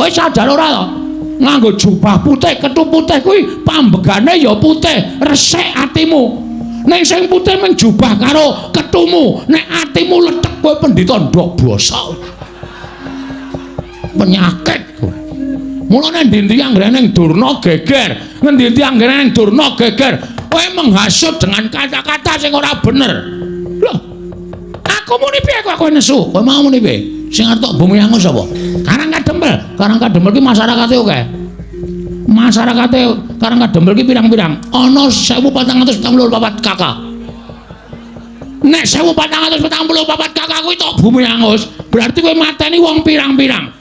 Kowe sadar ora to? Nganggo jubah putih, kethu putih kuwi pambegane ya putih, resik atimu. Ning sing putih mung jubah karo kethumu, nek atimu lethek kowe pendhita ndok bosok. Penyakit kowe. Mulane endi-endi anggere ning Durna geger, ngendi-endi anggere ning Durna geger, kowe menghasut dengan kata-kata sing ora bener. Loh, aku muni piye kok kowe nesu? Kowe mau muni piye? Sing arep tok bumi angus sapa? Karang Kadempel. Karang Kadempel ki masyarakate akeh. Masyarakate Karang Kadempel ki pirang-pirang? Ana 1444 KK. Nek 1444 KK kuwi tok bumi angus, berarti kowe mateni wong pirang-pirang.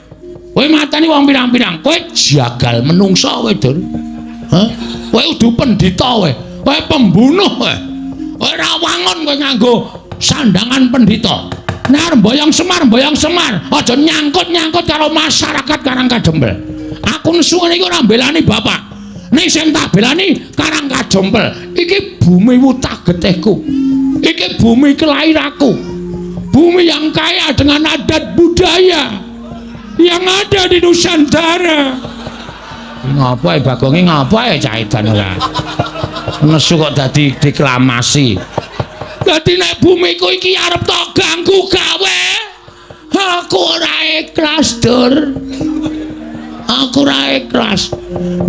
Kowe mateni wong pirang-pirang, kowe jagal menungsa kowe, Dur. Hah? Kowe udu pendhita kowe. Kowe pembunuh kowe. Kowe ora wangun kowe nganggo sandangan pendhita. Nek arep mboyong Semar, mboyong Semar, aja nyangkut-nyangkut karo masyarakat Karang Kadempel. Aku nesu ngene iki ora mbelani bapak. Ning sing tak belani Karang Kadempel. Iki bumi wutah getihku. Iki bumi kelahiranku. Bumi yang kaya dengan adat budaya yang ada di Nusantara. Ngapa ya Bagonge, ngapa ya cah edan ora? Nesu kok dadi deklamasi. Dadi nek bumiku iki arep tok ganggu gawe, aku ora ikhlas, Dur. Aku ora ikhlas.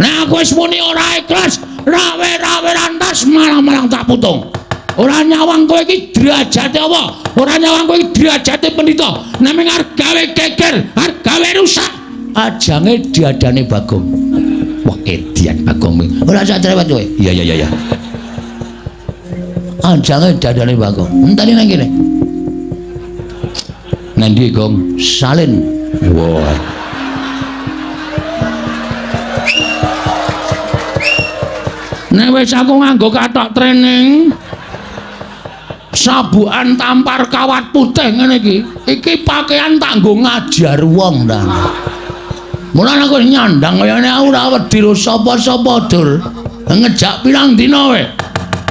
Nek aku wis muni ora ikhlas, rawe-rawe rantas malang-malang tak putung. Ora nyawang kowe iki derajate apa? Ora nyawang kowe iki derajate pendhita. Nek mung arep gawe geger, arep gawe rusak, ajange diadane Bagong. Wah, edian Bagong kuwi. Ora usah cerewet kowe. Iya iya iya. Ajange diadane Bagong. Enteni nang kene. Nang ndi, Gong? Salin. Wah. Nek wis aku nganggo kathok training, sabukan tampar kawat putih ngene iki, iki pakaian tak nggo ngajar wong ta. Mulane aku nyandang kayane aku ora wedi ro sapa-sapa, Dur. Ngejak pirang dina kowe.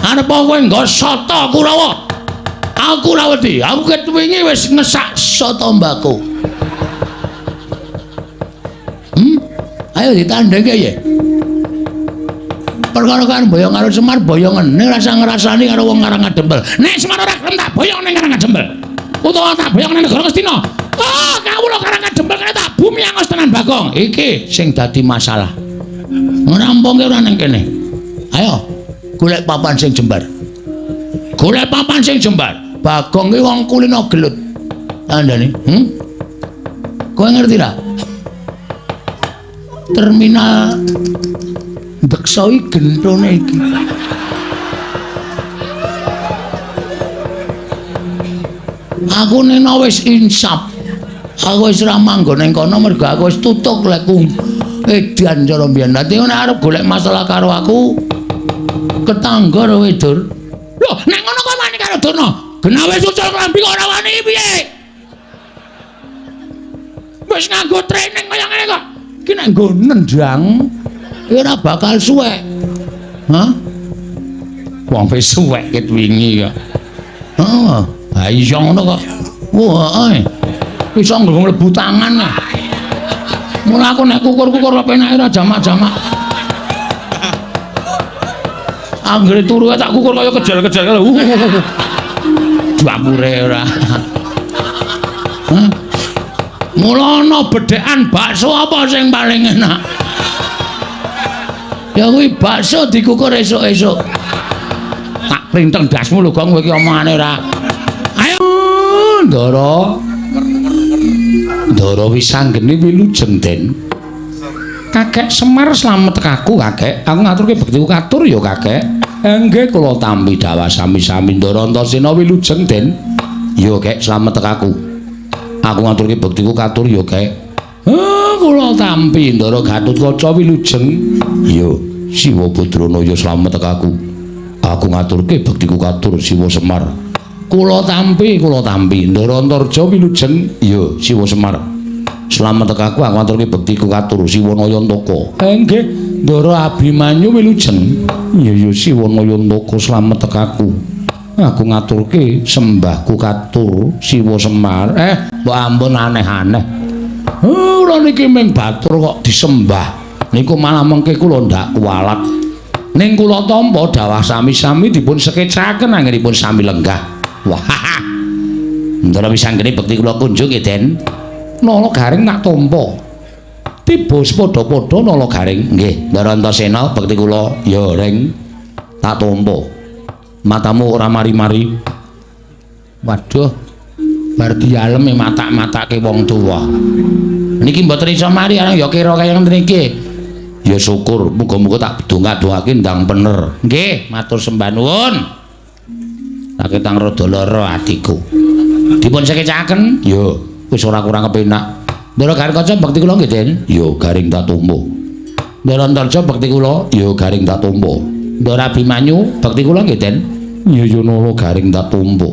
Arep kowe nggo soto Kurawa. Aku ora wedi. Aku ket wingi wis ngesak soto mbako. Ayo ditandhengke ya. Perkara kan boyong karo Semar boyongen ning rasa ngrasani karo wong Karang Kadempel. Nek Semar ora gelem tak boyong ning Karang Kadempel. Utawa tak boyong ning negara Ngastina. Ah, kawula Karang Kadempel kene tak bumi angus tenan Bagong. Iki sing dadi masalah. Ngrampungke ora ning kene. Ayo, golek papan sing jembar. Golek papan sing jembar. Bagong ki wong kulino gelut. Kandhane, Kowe ngerti ra? Terminal Beksa iki gentone iki. Aku nena wis insaf. Aku wis ora manggon ning kono mergo aku wis tutuk lekku edan cara mbiyen. Dadi nek arep golek masalah karo aku ketangga kowe, Dur. Lho, nek ngono kowe wani karo Durna. Genah wis ucul klambi kok ora wani piye? Wis nganggo training kaya ngene kok. Iki nek nggo nendang ora bakal suwek. Hah? Wong wis suwek ket wingi kok. Heeh. Ha iya ngono kok. Wah, heeh. Iso mlebu tangan. Mula aku nek kukur-kukur penake ora jamak-jamak. Anggere turu tak kukur kaya kejel-kejel. Dapure ora. Hah? Mula ana bedhekan bakso apa sing paling enak? Ya kuwi bakso dikukur esuk-esuk. Tak printeng dasmu lho, Gong, kowe iki omongane ora. Ayo, Ndara. Ndara wisanggeni wilujeng, Den. Kakek Semar slamet kaku, Kakek. Aku ngaturke bektiku katur ya, Kakek. Nggih, kula tampi dawah sami-sami Ndara Antasena wilujeng, Den. Ya, Kek, slamet kaku. Aku ngaturke bektiku katur ya, Kek. Kula tampi Ndara Gatotkaca wilujeng. Iya, Siwa Badrana ya slamet aku. Aku ngaturke bektiku katur Siwa Semar. Kula tampi, kula tampi Ndara Antarja wilujeng. Iya, Siwa Semar. Slamet aku, aku ngaturke bektiku katur Siwa Nayantaka. Nggih, Ndara Abimanyu wilujeng. Iya, iya Siwa Nayantaka slamet aku. Aku ngaturke sembahku katur Siwa Semar. Mbok ampun aneh-aneh. Kula niki ming batur kok disembah. Niku malah mengke kula ndak kuwalat. Ning kula tampa dawah sami-sami dipun sekecaken anggenipun sami lenggah. Wah. Ndara Wisanggeni bekti kula kunjung nggih, Den. Nala Garing tak tampa. Tiba padha-padha Nala Garing. Nggih, Ndara Antasena bekti kula ya Reng tak tampa. Matamu ora mari-mari. Waduh. Bar dialem matak-matake wong tuwa. Niki mboten iso mari arang ya kira kaya ngene iki. Ya syukur, muga-muga tak dongak-dongake ndang bener. Nggih, matur sembah nuwun. Tak ketang rada lara atiku. Dipun sekecaken? Ya, wis ora kurang kepenak. Ndara Garing Kaca bekti kula nggih, Den. Ya, Garing tak tampa. Ndara Antarja bekti kula, ya Garing tak tampa. Ndara Abimanyu bekti kula nggih, Den. Ya ya Nala Garing tak tampa.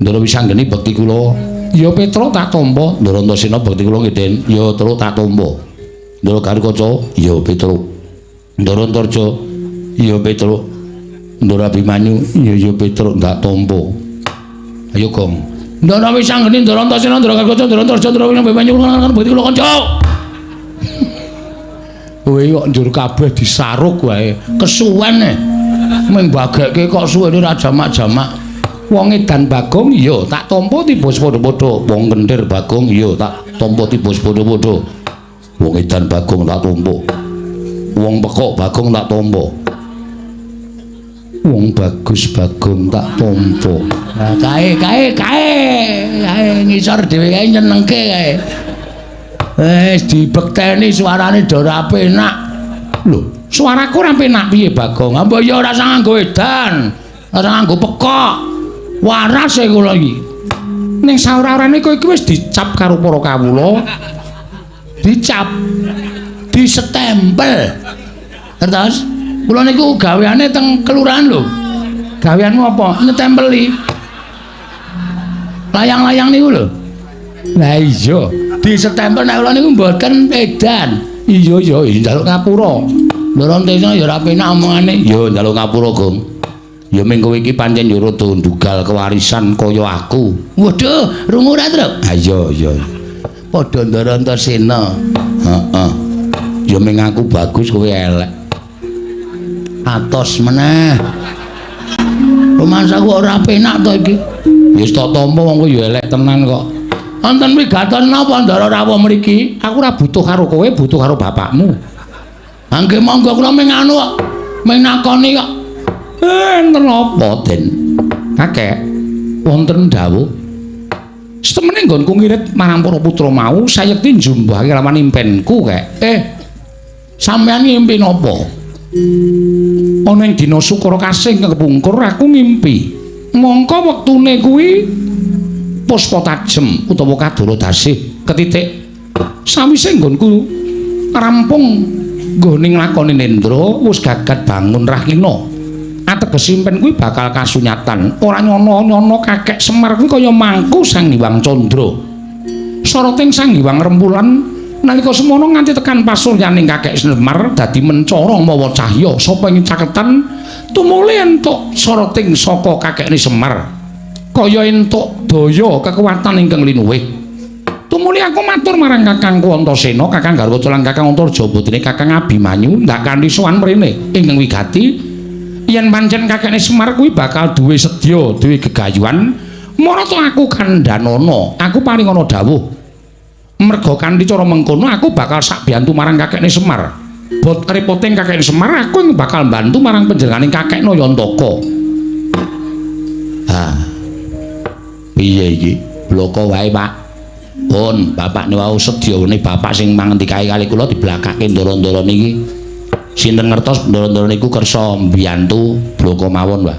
Ndara Wisanggeni bekti kula, ya Petruk tak tampa. Ndara Antasena bekti kula nggih, Den. Ya Truk tak tampa. Ndara Garing Kaca, ya Petruk. Ndara Antarja, ya Petruk. Ndara Abimanyu, ya ya Petruk tak tampa. Ayo Gong. Ndara Wisanggeni, Ndara Antasena, Ndara Garing Kaca, Ndara Antarja, Ndara Abimanyu bekti kula kanca. Kowe kok njur kabeh disaruk wae. Kesuwen e. Ming bagekke kok suwene ora jamak-jamak. Wong edan Bagong ya tak tampa tiba padha-padha. Wong kendir Bagong ya tak tampa tiba padha-padha. Wong edan Bagong tak tampa. Wong pekok Bagong tak tampa. Wong bagus Bagong tak tampa. Lah kae kae kae kae ngisor dhewe kae nyenengke kae. Wis dibekteni suarane do ora penak. Lho, suaraku ora penak piye Bagong? Mbok ya ora usah nganggo edan, ora nganggo pekok. Waras e kula iki. Ning saora-orane kowe iki wis dicap karo para kawula. Dicap. Disetempel. Terus kula niku gaweane teng kelurahan lho. Gaweanmu apa? Nyetempeli. Layang-layang niku lho. Lah iya, disetempel nek kula niku mboten edan. Iya ya, njaluk ngapura. Ndara Antasena ya ora penak omongane. Ya njaluk ngapura, Gong. Ya ming kowe iki pancen ya rada ndugal kewarisan kaya aku. Waduh, rungu ora, Truk? Ha iya iya. Padha Ndara Antasena. Heeh. Ya ming aku bagus kowe elek. Atos meneh. Rumangsaku ora penak to iki. Ya wis tak tampa wong kowe ya elek tenan kok. Wonten wigaton napa Ndara rawuh mriki? Aku ora butuh karo kowe, butuh karo bapakmu. Ha nggih monggo kula ming anu kok. Ming nakoni kok. Enten apa, Den? Kakek, wonten dawuh. Setemene nggonku ngirit marang para putra mau, sayekti njumbahake lawan impenku, Kek. Sampeyan ngimpi napa? Ana ing dina Sukara Kasih kepungkur aku ngimpi. Mongko wektune kuwi puspa tajem utawa kadara dasih ketitik. Sawise nggonku rampung nggone nglakoni nendra, wis gagat bangun rahina. Ateges impen kuwi bakal kasunyatan. Ora nyono-nyono kakek Semar kuwi kaya mangku Sang Hyang Candra. Soroting Sang Hyang Rempulan nalika semono nganti tekan pasuryaning kakek Semar dadi mencara mawa cahya sapa ing caketan tumuli entuk soroting saka kakekne Semar. Kaya entuk daya kekuatan ingkang linuwih. Tumuli aku matur marang kakangku Antasena, Kakang Garwaca lan Kakang Antarja putrine Kakang Abimanyu ndak kanthi sowan mrene ingkang wigati. Yen pancen kakekne Semar kuwi bakal duwe sedya, duwe gegayuhan, marata aku kandhanana, aku paringana dawuh. Merga kanthi cara mengkono aku bakal sakbiyantu marang kakekne Semar. Bot repoting kakekne Semar, aku ing bakal mbantu marang panjenengane kakek Nayantaka. Ha. Piye iki? Bloko wae, Pak. Pun, bapakne wau sedyane bapak sing mangendikae kali kula diblakake ndara-ndara niki. Sinten ngertos ndara-ndara niku kersa mbiyantu bloko mawon, Pak.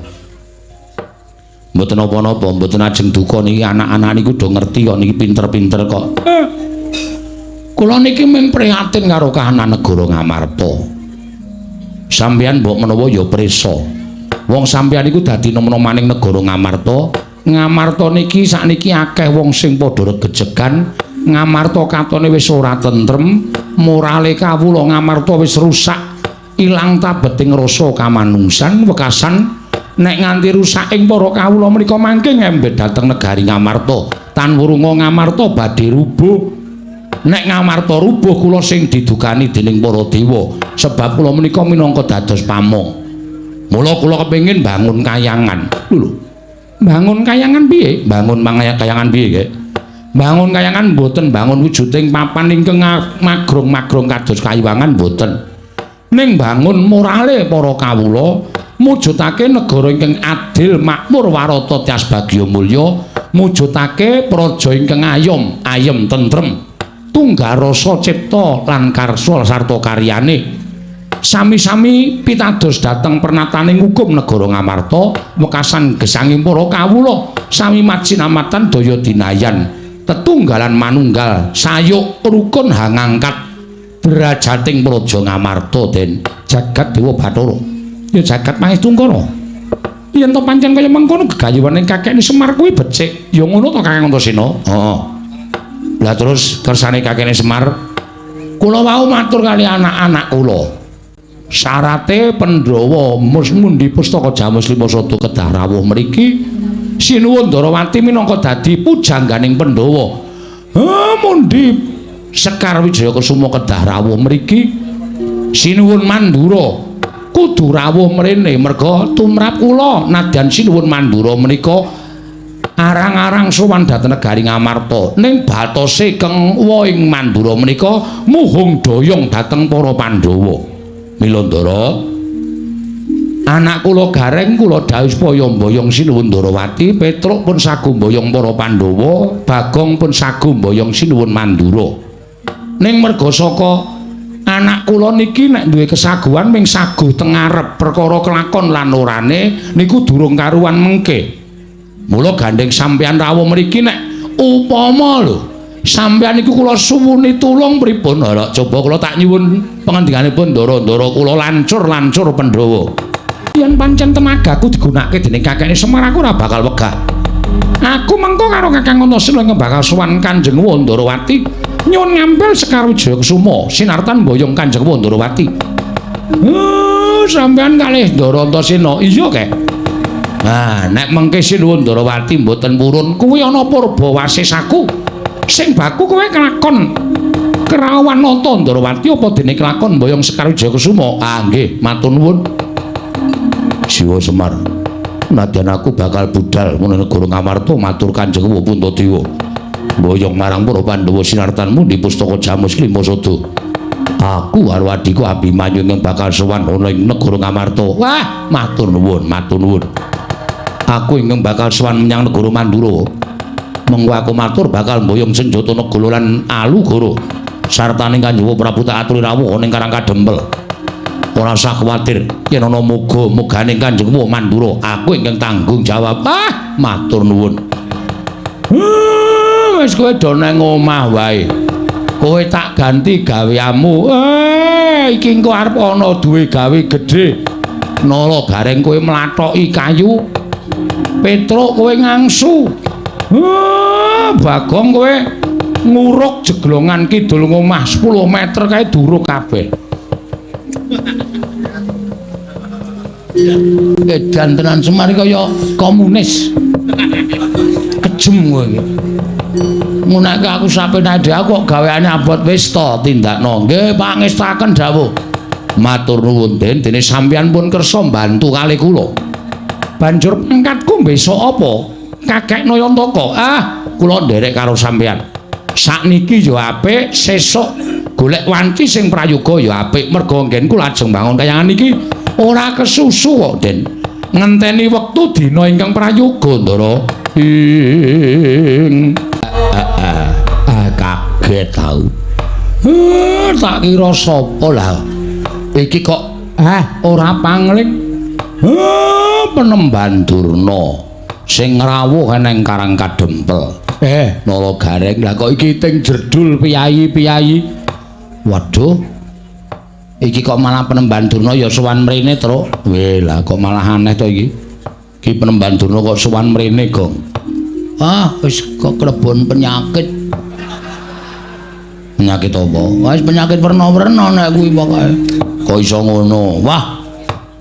Mboten napa-napa, mboten ajeng duka niki anak-anak niku do ngerti kok niki pinter-pinter kok. Kula niki mung prihatin karo kahanan negara Ngamarta. Sampeyan mbok menawa ya prisa. Wong sampeyan niku dadi nom-nomaning negara Ngamarta. Ngamarta niki sakniki akeh wong sing padha regejegan. Ngamarta katone wis ora tentrem, morale kawula Ngamarta wis rusak, ilang tabeting rasa kamanungsan wekasan nek nganti rusak ing para kawula menika mangke ngembet dhateng negari Ngamarta. Tan wurunga Ngamarta badhe rubuh. Nek Ngamarta rubuh kula sing didukani dening para dewa, sebab kula menika minangka dados pamong. Mula kula kepengin bangun kayangan. Lho. Bangun kayangan piye? Bangun kayangan piye, Kek? Bangun kayangan mboten bangun wujuding papan ingkang magrong-magrong kados kayuwangan mboten. Ning bangun morale para kawula, mujudake negara ingkang adil, makmur, warata, tias bagya mulya, mujudake praja ingkang ayom, ayem tentrem, tunggal rasa cipta lan karsa sarta karyane. Sami-sami pitados dhateng pernataning hukum negara Ngamarta, wekasan gesanging para kawula, sami majinamatan daya dinayan, tetunggalan manunggal, sayuk rukun hangangkat derajating praja Ngamarta den jagat Dewa Bathara. Ya jagat Mahestungkara. Yen to pancen kaya mengkono gegayuhane kakekne Semar kuwi becik, ya ngono to Kakang Antasena? Heeh. Lah terus kersane kakekne Semar, kula wau matur kali anak-anak kula. Syarate Pandhawa mundi pustaka Jamus Lima Sada kedah rawuh mriki. Sinuwun Ndarawati minangka dadi pujangganing Pandhawa. Ha mundi Sekar Wijaya Kesuma kedah rawuh mriki. Sinuwun Mandura kudu rawuh mrene merga tumrap kula nadyan Sinuwun Mandura menika arang-arang sowan dhateng negari Ngamarta. Ning batose keng ing Mandura menika muhung doyong dhateng para Pandhawa. Mila Ndara, anak kula Gareng kula dhawuh supaya mboyong Sinuwun Ndarawati, Petruk pun sagu mboyong para Pandhawa, Bagong pun sagu mboyong Sinuwun Mandura. Ning merga saka anak kula niki nek duwe kesaguhan ming saguh teng ngarep, perkara kelakon lan orane niku durung karuan mengke. Mula gandeng sampeyan rawuh mriki nek upama lho sampeyan niku kula suwuni tulung pripun? Ora coba kula tak nyuwun pangandikanipun ndara-ndara kula lancur-lancur Pandhawa. Yen pancen tenagaku digunakake dening kakekne Semar aku ora bakal wegah. Aku mengko karo Kakang Antasena ingkang bakal sowan Kanjeng Wandarawati nyuwun ngambil Sekar Wijaya Kesuma sinartan mboyong Kanjeng Wandarawati. Sampeyan kalih Ndara Antasena. Iya, Kek. Nah, nek mengke Sinuwun Ndarawati mboten purun kuwi ana purba wasesaku. Sing baku kowe kelakon kerawan nata Ndarawati apa dene kelakon mboyong Sekar Wijaya Kesuma? Ah nggih, matur nuwun. Siwa Semar. Nadyan aku bakal budal menawa negara Ngamarta matur Kanjeng Puntadewa. Mboyong marang para Pandhawa sinartan mundi pustaka Jamus Lima Sada. Aku karo adhiku Abimanyu ingkang bakal sowan ana ing negara Ngamarta. Wah, matur nuwun, matur nuwun. Aku ingkang bakal sowan menyang negara Mandura. Mengko aku matur bakal mboyong senjata negala lan alugara sartane Kanjeng Prabu tak aturi rawuh ning Karang Kadempel. Ora usah kuwatir yen ana muga-mugane Kanjeng Mandura, aku ingkang tanggung jawab. Ah, matur nuwun. Wis kowe do nang omah wae. Kowe tak ganti gaweanmu. Iki engko arep ana duwe gawe gedhe. Nala Gareng kowe mlathoki kayu. Petruk kowe ngangsu. Bagong kowe nguruk jeglongan kidul ngomah 10 meter kae duruk kabeh. Edan tenan Semar kaya komunis. Kejem kowe iki. Ngunake aku sapenake dhewe aku kok gaweane abot wis to tindakno. Nggih pangestaken dawuh. Matur nuwun Den, dene sampeyan pun kersa mbantu kalih kula. Banjur pangkatku besok apa? Kakek Nayantaka. Ah, kula nderek karo sampeyan. Sakniki ya apik, sesuk golek wanci sing prayoga ya apik. Merga nggenku lajeng bangun kayangan iki ora kesusu kok, Den. Ngenteni wektu dina ingkang prayoga, Ndara. Ing kaget tau. Tak kira sapa lah. Iki kok ora pangling. Penemban Durna sing ngrawuh nang Karang Kadempel. Nala Gareng, lah kok iki ting jerdul piyayi-piyayi. Waduh. Iki kok malah Penemban Durna ya sowan mrene, Truk. Weh, lah kok malah aneh to iki. Iki Penemban Durna kok sowan mrene, Gong. Ah, wis kok klebon penyakit. Penyakit apa? Wis penyakit werna-werna nek kuwi pokoke. Kok iso ngono? Wah,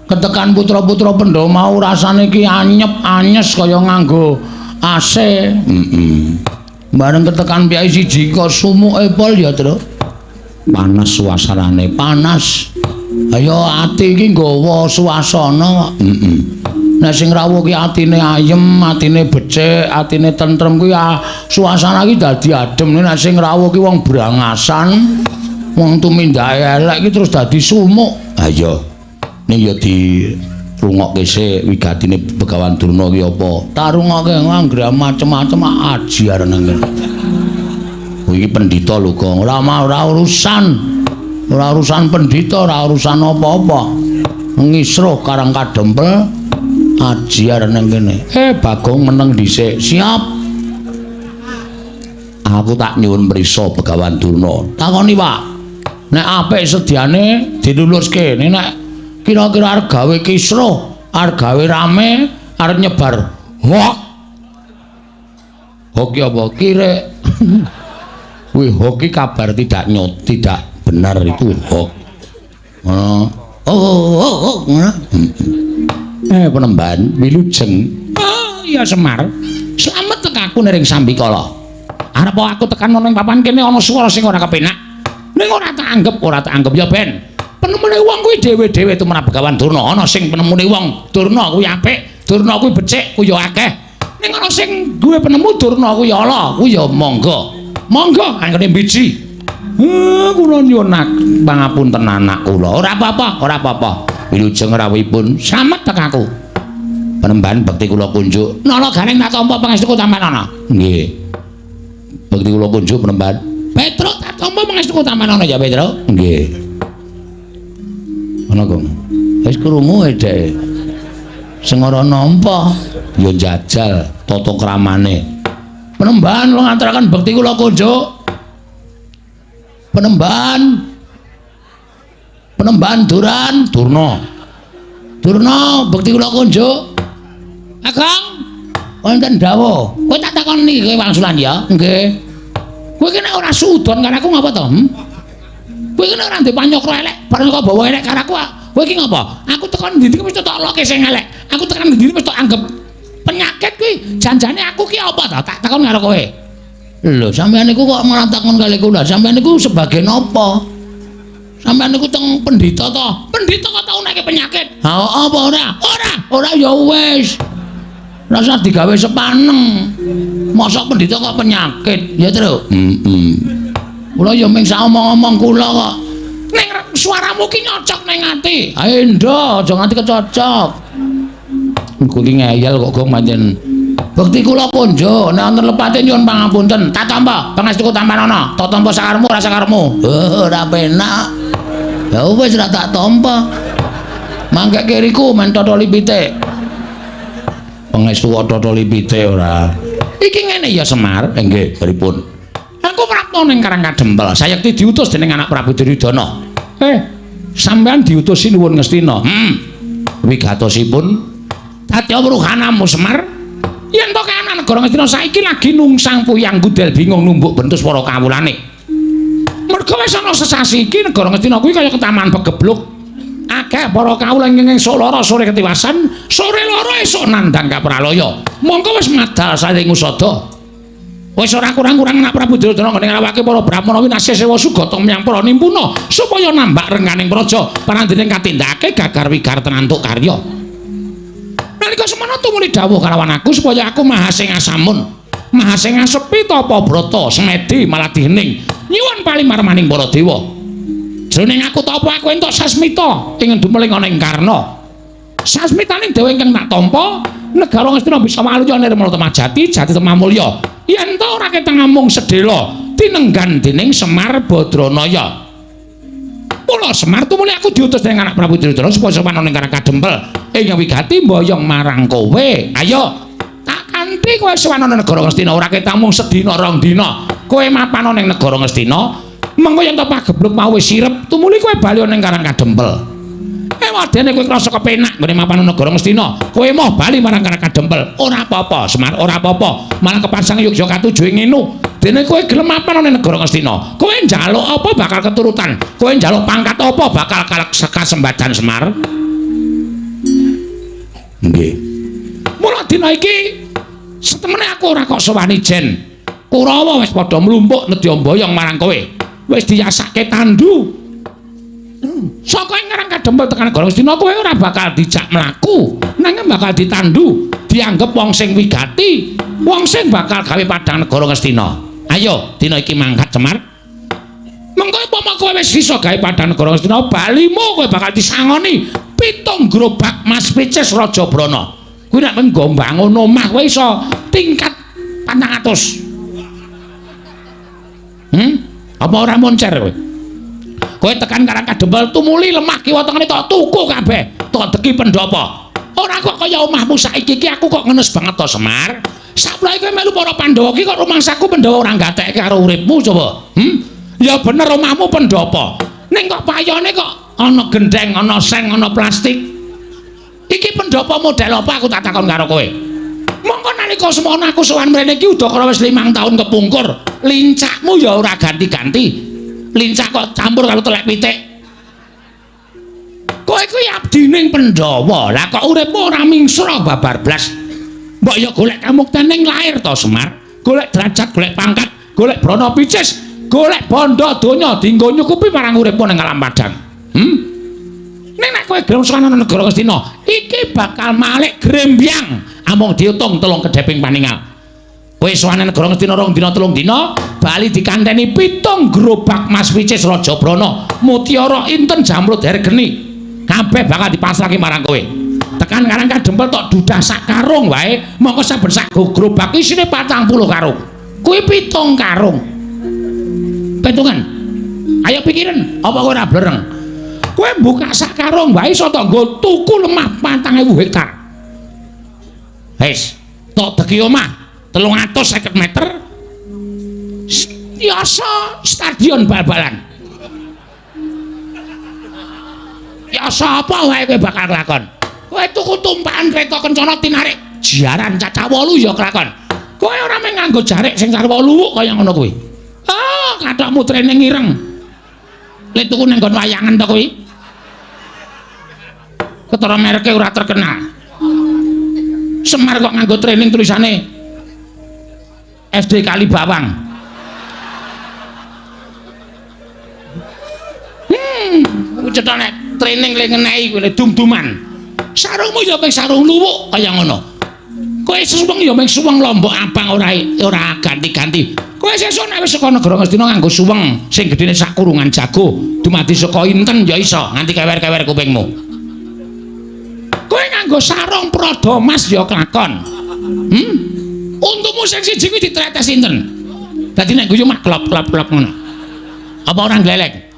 ketekan putra-putra Pandhawa mau rasane iki anyep-anyes kaya nganggo AC. Heeh. Bareng ketekan piyai siji kok sumuke pol ya, Tru. Panas suasanane, panas. Ayo ati iki nggawa suasana kok. Heeh. Nek sing rawuh ki atine ayem, atine becik, atine tentrem kuwi suasana iki dadi adem. Nek sing rawuh ki wong brangasan, wong tumindake elek iki terus dadi sumuk. Ha iya. Ning ya dirungokke sik wigatine Begawan Durna ki apa? Tak rungokke anggere macem-macem ajiar nang kene. Iki pendhita lho, Gong. Ora ora urusan. Ora urusan pendhita, ora urusan apa-apa. Ngisruh Karang Kadempel ajiar nang kene. Bagong meneng dhisik. Siap. Aku tak nyuwun mrisa Begawan Durna. Takoni, Pak. Nek apik sediane diluluske. Nek kira-kira arep gawe kisruh, arep gawe rame, arep nyebar hoak. Hoak ki apa? Kirek. Kuwi hoak ki kabar tidak nyot, tidak benar itu hoak. Oh, oh, oh, ngono. Penemban wilujeng. Oh, iya Semar. Slamet tekaku ning sambikala. Arep aku tekan ana ing papan kene ana swara sing ora kepenak. Ning ora tak anggep, ora tak anggep ya ben. Penemune wong kuwi dhewe-dhewe tumrap Begawan Durna. Ana sing penemune wong Durna kuwi apik, Durna kuwi becik, kuwi ya akeh. Ning ana sing duwe penemu Durna kuwi ala, kuwi ya monggo. Monggo anggone biji. Kula nyuwun pangapunten anak kula. Ora apa-apa, ora apa-apa. Wilujeng rawuhipun slamet tekaku. Penemban bekti kula kunjuk. Nala gareng tak tampa pangestuku tampanana. Nggih. Bekti kula kunjuk penemban. Petruk tak tampa pangestuku tampanana ya, Petruk. Nggih. Ana kok. Wis krungu e dhek. Sing ora nampa ya njajal tata kramane. Penemban kula ngaturaken bekti kula kunjuk. Penemban. Penemban Duran, Durna. Durna bekti kula kunjuk. Kakang, wonten dawuh. Kowe tak takoni kowe wangsulan ya? Nggih. Kowe ki nek ora suudon karo aku ngapa to? Kowe ki nek ora ndek panyokra elek, bareng kok bawa elek karo aku, kowe ki ngapa? Aku tekan ndi-ndi wis tak loke sing elek. Aku tekan ndi-ndi wis tak anggap penyakit kuwi. Janjane aku ki apa to? Tak takon karo kowe. Lho, sampeyan niku kok malah takon kali kula. Sampeyan niku sebagai napa? Sampeyan niku teng pendhita to? Pendhita kok tau nekke penyakit? Ha apa ora? Ora, ora ya wis. Rasa digawe sepaneng. Mosok pendhita kok penyakit, ya Tru? Heeh. Kula ya mung sak omong-omong kula kok. Ning suaramu ki nyocok ning ati. Ha endo, aja nganti kecocok. Kuwi ki ngeyel kok gong pancen. Bekti kula kunjuk, nek wonten lepate nyuwun pangapunten. Tak tampa pangestuku tampanana. Tak tampa sakarepmu ora sakarepmu. Oh, ora penak. Ya wis ora tak tampa. Mangke kiriku men totoli pitik. Pangestu kok totoli pitik ora. Iki ngene ya Semar. Nggih, pripun? Aku prapta ning Karang Kadempel. Sayekti diutus dening anak Prabu Duryudana. Sampeyan diutus sinuwun Ngastina. Wigatosipun dadi awruhanamu Semar. Yen to kahanan negara Ngastina saiki lagi nungsang puyang gudel bingung numbuk bentus para kawulane. Merga wis ana sesasi iki negara Ngastina kuwi kaya ketaman pegebluk. Akeh para kawula ingkang esuk lara sore ketiwasan, sore lara esuk nandhang kapralaya. Mongko wis madal saling usada. Wis ora kurang-kurang anak Prabu Duryudana nggone ngrawake para brahmana winasya sewa sugata menyang para nimpuna supaya nambak rengganing praja parandene katindakake gagar wigar tenantuk karya. Nalika semana tumuli dawuh kalawan aku supaya aku mahasingasamun, mahasingasepi tapa brata semedi maladih hening nyuwun palimarmaning para dewa. Jroning aku tapa aku entuk sasmita ing dumeling ana ing Karna. Sasmitaning dewa ingkang tak tampa negara Ngastina bisa waluya nirmala temajati jati temamulya. Yen ta ora ketang amung sedhela tinenggan dening Semar Badranaya. Mula Semar tumuli aku diutus dening anak Prabu Duryudana supaya sowan ana ing Karang Kadempel ing wigati mboyong marang kowe. Ayo tak kanthi kowe sowan ana negara Ngastina ora ketang mung sedina rong dina. Kowe mapan ana ing negara Ngastina, mengko yen to pagebluk mau wis sirep tumuli kowe bali ana ing Karang Kadempel. Ewadene kowe krasa kepenak nggone mapan negara Ngastina, kowe moh bali marang Karang Kadempel. Ora apa-apa Semar, ora apa-apa. Malah kepasang yogya katuju ing ngene. Dene kowe gelem mapan ana negara Ngastina, kowe njaluk apa bakal keturutan, kowe njaluk pangkat apa bakal kasembadan Semar. Nggih. Mula dina iki setemene aku ora kok sowani jen. Kurawa wis padha mlumpuk nedya mboyong marang kowe. Wis diyasake tandu. Saka ing Karang Kadempel tekan negara Ngastina kowe ora bakal dijak mlaku, nanging bakal ditandu, dianggep wong sing wigati, wong sing bakal gawe padhang negara Ngastina. Ayo, dina iki mangkat Semar. Mengko upama kowe wis iso gawe padhang negara Ngastina, balimu kowe bakal disangoni 7 gerobak Mas Picis Raja Brana. Kuwi nek nggo mbangun omah kowe iso tingkat 400. Apa ora moncer kowe? Kowe tekan Karang Kadempel tumuli lemah kiwa tengene tok tuku kabeh, tok deki pendhapa. Ora kok kaya omahmu saiki iki aku kok ngenes banget to Semar. Saplake kowe melu para Pandhawa iki kok rumangsaku Pandhawa ora gatekke karo uripmu coba. Ya bener omahmu pendhapa. Ning kok payone kok ana gendeng, ana seng, ana plastik. Iki pendhapa model apa aku tak takon karo kowe. Mongko nalika semono aku sowan mrene iki udakara wis 5 tahun kepungkur. Lincakmu ya ora ganti-ganti. Lincak kok campur karo telek pitik. Kowe kuwi abdining Pandhawa. Lah kok uripmu ora mingsra babar blas. Mbok ya golek kamukten ning lair to Semar. Golek derajat, golek pangkat, golek brana picis, golek bondo donya dienggo nyukupi marang uripmu ning alam padang. Ning nek kowe gelem sowan nang negara Ngastina, iki bakal malik grembyang amung diutung 3 kedheping paningal. Kowe sowan nang negara Ngastina 2 dina 3 dina, bali dikanteni 7 gerobak Mas Picis Raja Brana, mutiara inten jamrud hergeni. Kabeh bakal dipasrahke marang kowe. Tekan Karang Kadempel tok dudah sak karung wae, mongko saben sak gerobak isine 40 karung. Kuwi 7 karung. Petungan. Ayo pikiran, apa kowe ora blereng? Kowe buka sak karung wae iso tok nggo tuku lemah 4.000 hektar. Wis, tok deki omah 350 meter. Yasa stadion bal-balan. Yasa apa wae kowe bakal kelakon? Kowe tuku tumpakan kereta kencana tinarik jaran cacah 8 ya kelakon. Kowe ora mung nganggo jarik sing sarwa luwuk kaya ngono kuwi. Ah, kathokmu training ireng. Le tuku nang nggon wayangan to kuwi. Ketara mereke ora terkenal. Semar kok nganggo training tulisane SD Kalibawang. Cetha nek training le ngeneki kuwi dum-duman. Sarungmu ya mung sarung luwuk kaya ngono. Kowe suweng ya mung suweng lombok abang ora ganti-ganti. Kowe sesuk nek wis saka negara Ngastina nganggo suweng sing gedene sak kurungan jago, dumadi saka inten ya iso nganti kewer-kewer kupingmu. Kowe nganggo sarung prada mas ya kelakon. Untumu sing siji kuwi ditretes inten. Dadi nek guyu mak klop-klop-klop ngono. Apa ora gleleng?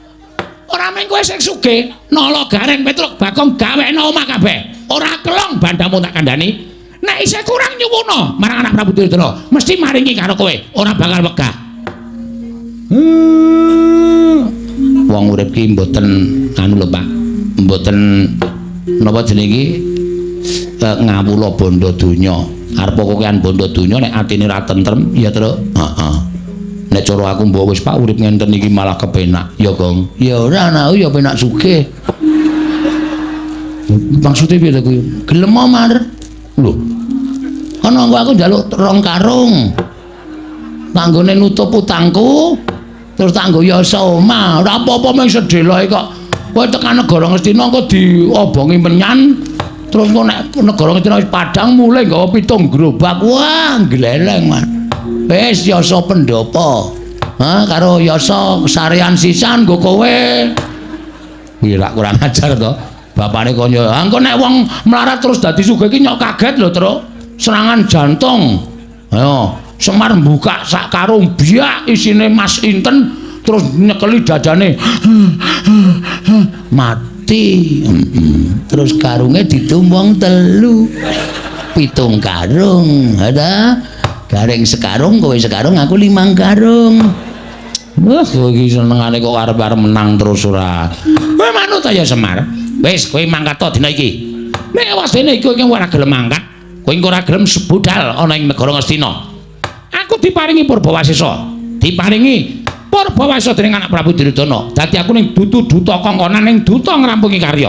Ora mung kowe sing sugih, nala gareng Petruk Bagong gawekno omah kabeh. Ora kelong bandamu tak kandhani. Nek isih kurang nyuwuna marang anak Prabu Duryudana, mesti maringi karo kowe, ora bakal wegah. Wong urip ki mboten anu lho Pak. Mboten napa jenenge iki ngawula bondo donya. Arep kokean bondo donya nek atine ora tentrem ya, Truk. Heeh. Nek cara aku mbok wis Pak urip ngenten iki malah kepenak. Ya, Gong. Ya ora anakku ya penak sugih. Maksude piye to kuwi? Gelem Mar. Lho. Ana engko aku njaluk 2 karung. Tanggone nutup utangku, terus tanggo yasa omah. Ora apa-apa mung sedheloke kok. Kowe tekan negara Ngastina engko diobongi menyan, terus engko nek negara Ngastina wis padhang mulih nggawa 7 gerobak. Wah, gleleng, Mas. Wis yasa pendhapa. Ha karo yasa sarean sisan nggo kowe. Kuwi lak kurang ajar to. Bapane konyo. Ha engko nek wong melarat terus dadi sugih iki nyok kaget lho, Truk. Serangan jantung. Ayo, Semar buka sak karung biak isine mas inten terus nyekeli dadane. Mati. Terus karunge ditumbang 3. 7 karung. Ada gareng sekarung, kowe sekarung, aku 5 karung. Wah, kowe iki senengane kok arep-arep menang terus ora. Kowe manut ya Semar. Wis, kowe mangkat to dina iki. Nek wasdene iki kowe ora gelem mangkat, kowe engko ora gelem budal ana ing negara Ngastina. Aku diparingi Purbawasesa. Diparingi Purbawasesa dening anak Prabu Duryudana. Dadi aku ning dudu duta kongkonan ning duta ngrampungi karya.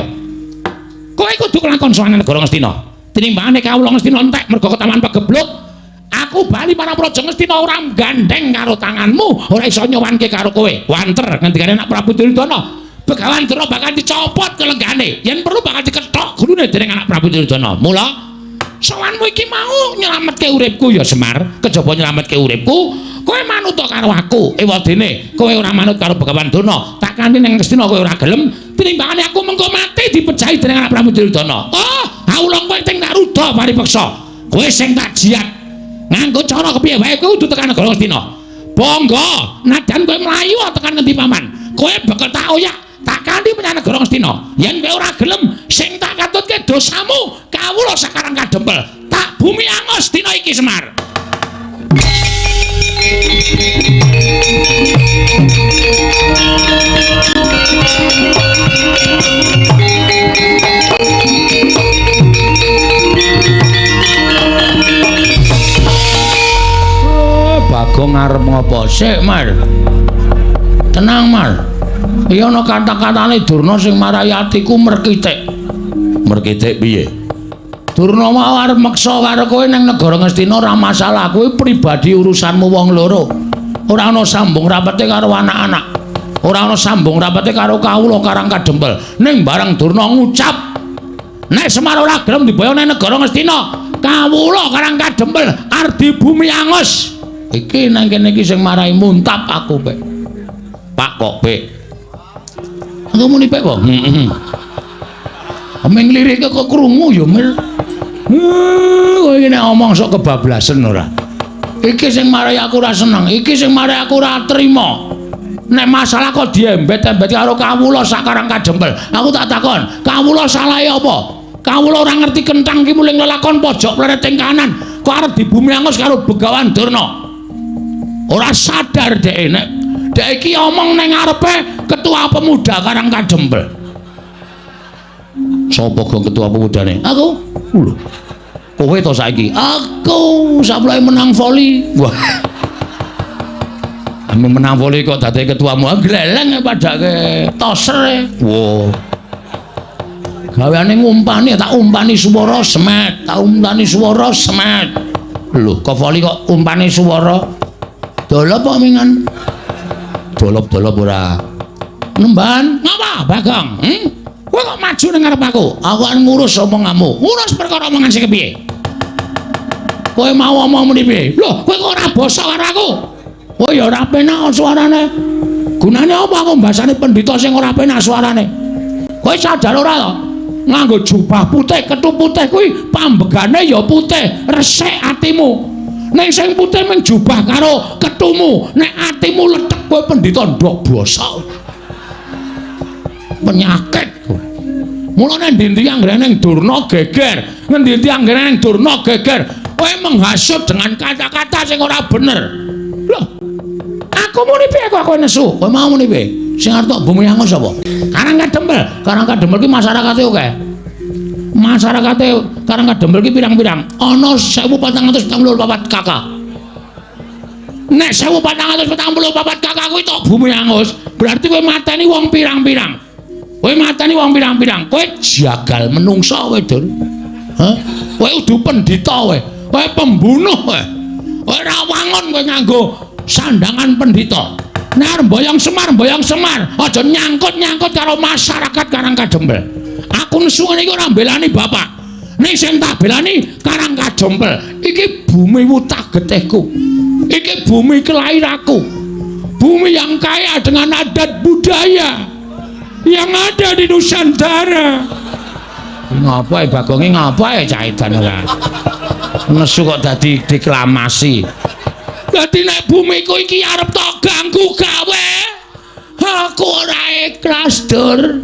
Kowe kudu kelakon sowan negara Ngastina. Tinimbangane kawula Ngastina entek mergo ketaman pegebluk. Aku bali marang Praja Ngastina ora gandeng karo tanganmu, ora iso nyowanke karo kowe. Wanter ngendikane anak Prabu Duryudana. Begawan Durna bakal dicopot kelenggane. Yen perlu bakal dikethok gulune dening anak Prabu Duryudana. Mula sowanmu iki mau nyelametke uripku ya Semar. Kejaba nyelametke uripku, kowe manut karo aku. Ewadene kowe ora manut karo Begawan Durna. Tak kanthi ning Ngastina kowe ora gelem, tinimbangane aku mengko mati dipejahi dening anak Prabu Duryudana. Oh, awulung kowe sing tak ruda paripeksa. Kowe sing tak jiat. Nganggo cara kepiye wae kowe kudu tekan negara Ngastina. Bangga, nadyan kowe mlayu tekan ngendi paman. Kowe bakal tak oyak. Tak kanthi menyang negara Ngastina. Yen kowe ora gelem, sing tak katutke dosamu kawula sakarang kadempel. Tak bumi angus dina iki Semar. Oh, Bagong arep ngopo sik, Mar? Tenang, Mar. Iya ana kata-katane Durna sing marai atiku merkitik. Merkitik piye? Durna mau arep meksa karo kowe ning negara Ngastina ora masalah, kuwi pribadi urusanmu wong loro. Ora ana sambung rapete karo anak-anak. Ora ana sambung rapete karo kawula Karang Kadempel. Ning bareng Durna ngucap, nek Semar ora gelem diboyong ning negara Ngastina, kawula Karang Kadempel arep dibumi angus. Iki nang kene iki sing marai muntap aku, Pek. Pak kok, Pek? Aku muni Pek kok. Heeh. Ameng lirike kok krungu ya, Mir. Kowe iki nek omong sok kebablasen ora. Iki sing marai aku ora seneng, iki sing marai aku ora trima. Nek masalah kok diembet-embet karo kawula sakarang kadempel. Aku tak takon, kawula salahe apa? Kawula ora ngerti kentang ki muling lelakon pojok plereting kanan, kok arep dibumi angus karo Begawan Durna. Ora sadar dhek nek dhek iki omong ning ngarepe ketua pemuda Karang Kadempel. Sapa gong ketua pemudane? Aku. Lho. Kowe to saiki? Aku saplake menang voli. Wah. Ame menang voli kok dadi ketuamu. Gleleng padake toser. Wah. Gaweane ngumpani, tak umpani swara semet, tak umpani swara semet. Lho, kok voli kok umpani swara? Dolop kok mingan? Dolop-dolop ora. Nemban, ngapa Bagong? Kowe kok maju ning ngarep aku? Aku kan ngurus omonganmu. Ngurus perkara omongan sing kepiye? Kowe mau omong muni piye? Lho, kowe kok ora basa karo aku? Oh ya ora penak suarane. Gunane apa aku mbasane pendhita sing ora penak suarane? Kowe sadar ora to? Nganggo jubah putih, ketu putih kuwi pambegane ya putih, resik atimu. Ning sing putih mung jubah karo ketumu, nek atimu lethek kowe pendhita ndok basa. Penyakit kowe. Mulane endi-endi anggere ning Durna geger, ngendi-endi anggere ning Durna geger, kowe menghasut dengan kata-kata sing ora bener. Lho, aku muni piye kok kowe nesu? Kowe mau muni piye? Sing arep tok bumi angus sapa? Karang Kadempel. Karang Kadempel ki masyarakate akeh. Masyarakate Karang Kadempel ki pirang-pirang. Ana 1444 KK. Nek 1444 KK kuwi tok bumi angus, berarti kowe mateni wong pirang-pirang. Kowe mateni wong pirang-pirang. Kowe jagal menungsa kowe, Dur. Hah? Kowe udu pendhita kowe. Kowe pembunuh kowe. Ora wangun kowe nganggo sandangan pendhita. Nek arep mboyong Semar, aja nyangkut-nyangkut karo masyarakat Karang Kadempel. Aku nesu ngene iki ora mbelani bapak. Ning sing tak belani Karang Kadempel. Iki bumi wutah getihku. Iki bumi kelahiranku. Bumi yang kaya dengan adat budaya yang ada di Nusantara. Ngapa Bagonge ngapa cah edan ora? Nesu kok dadi deklamasi. Dadi nek bumiku iki arep tok ganggu gawe, aku ora ikhlas, Dur.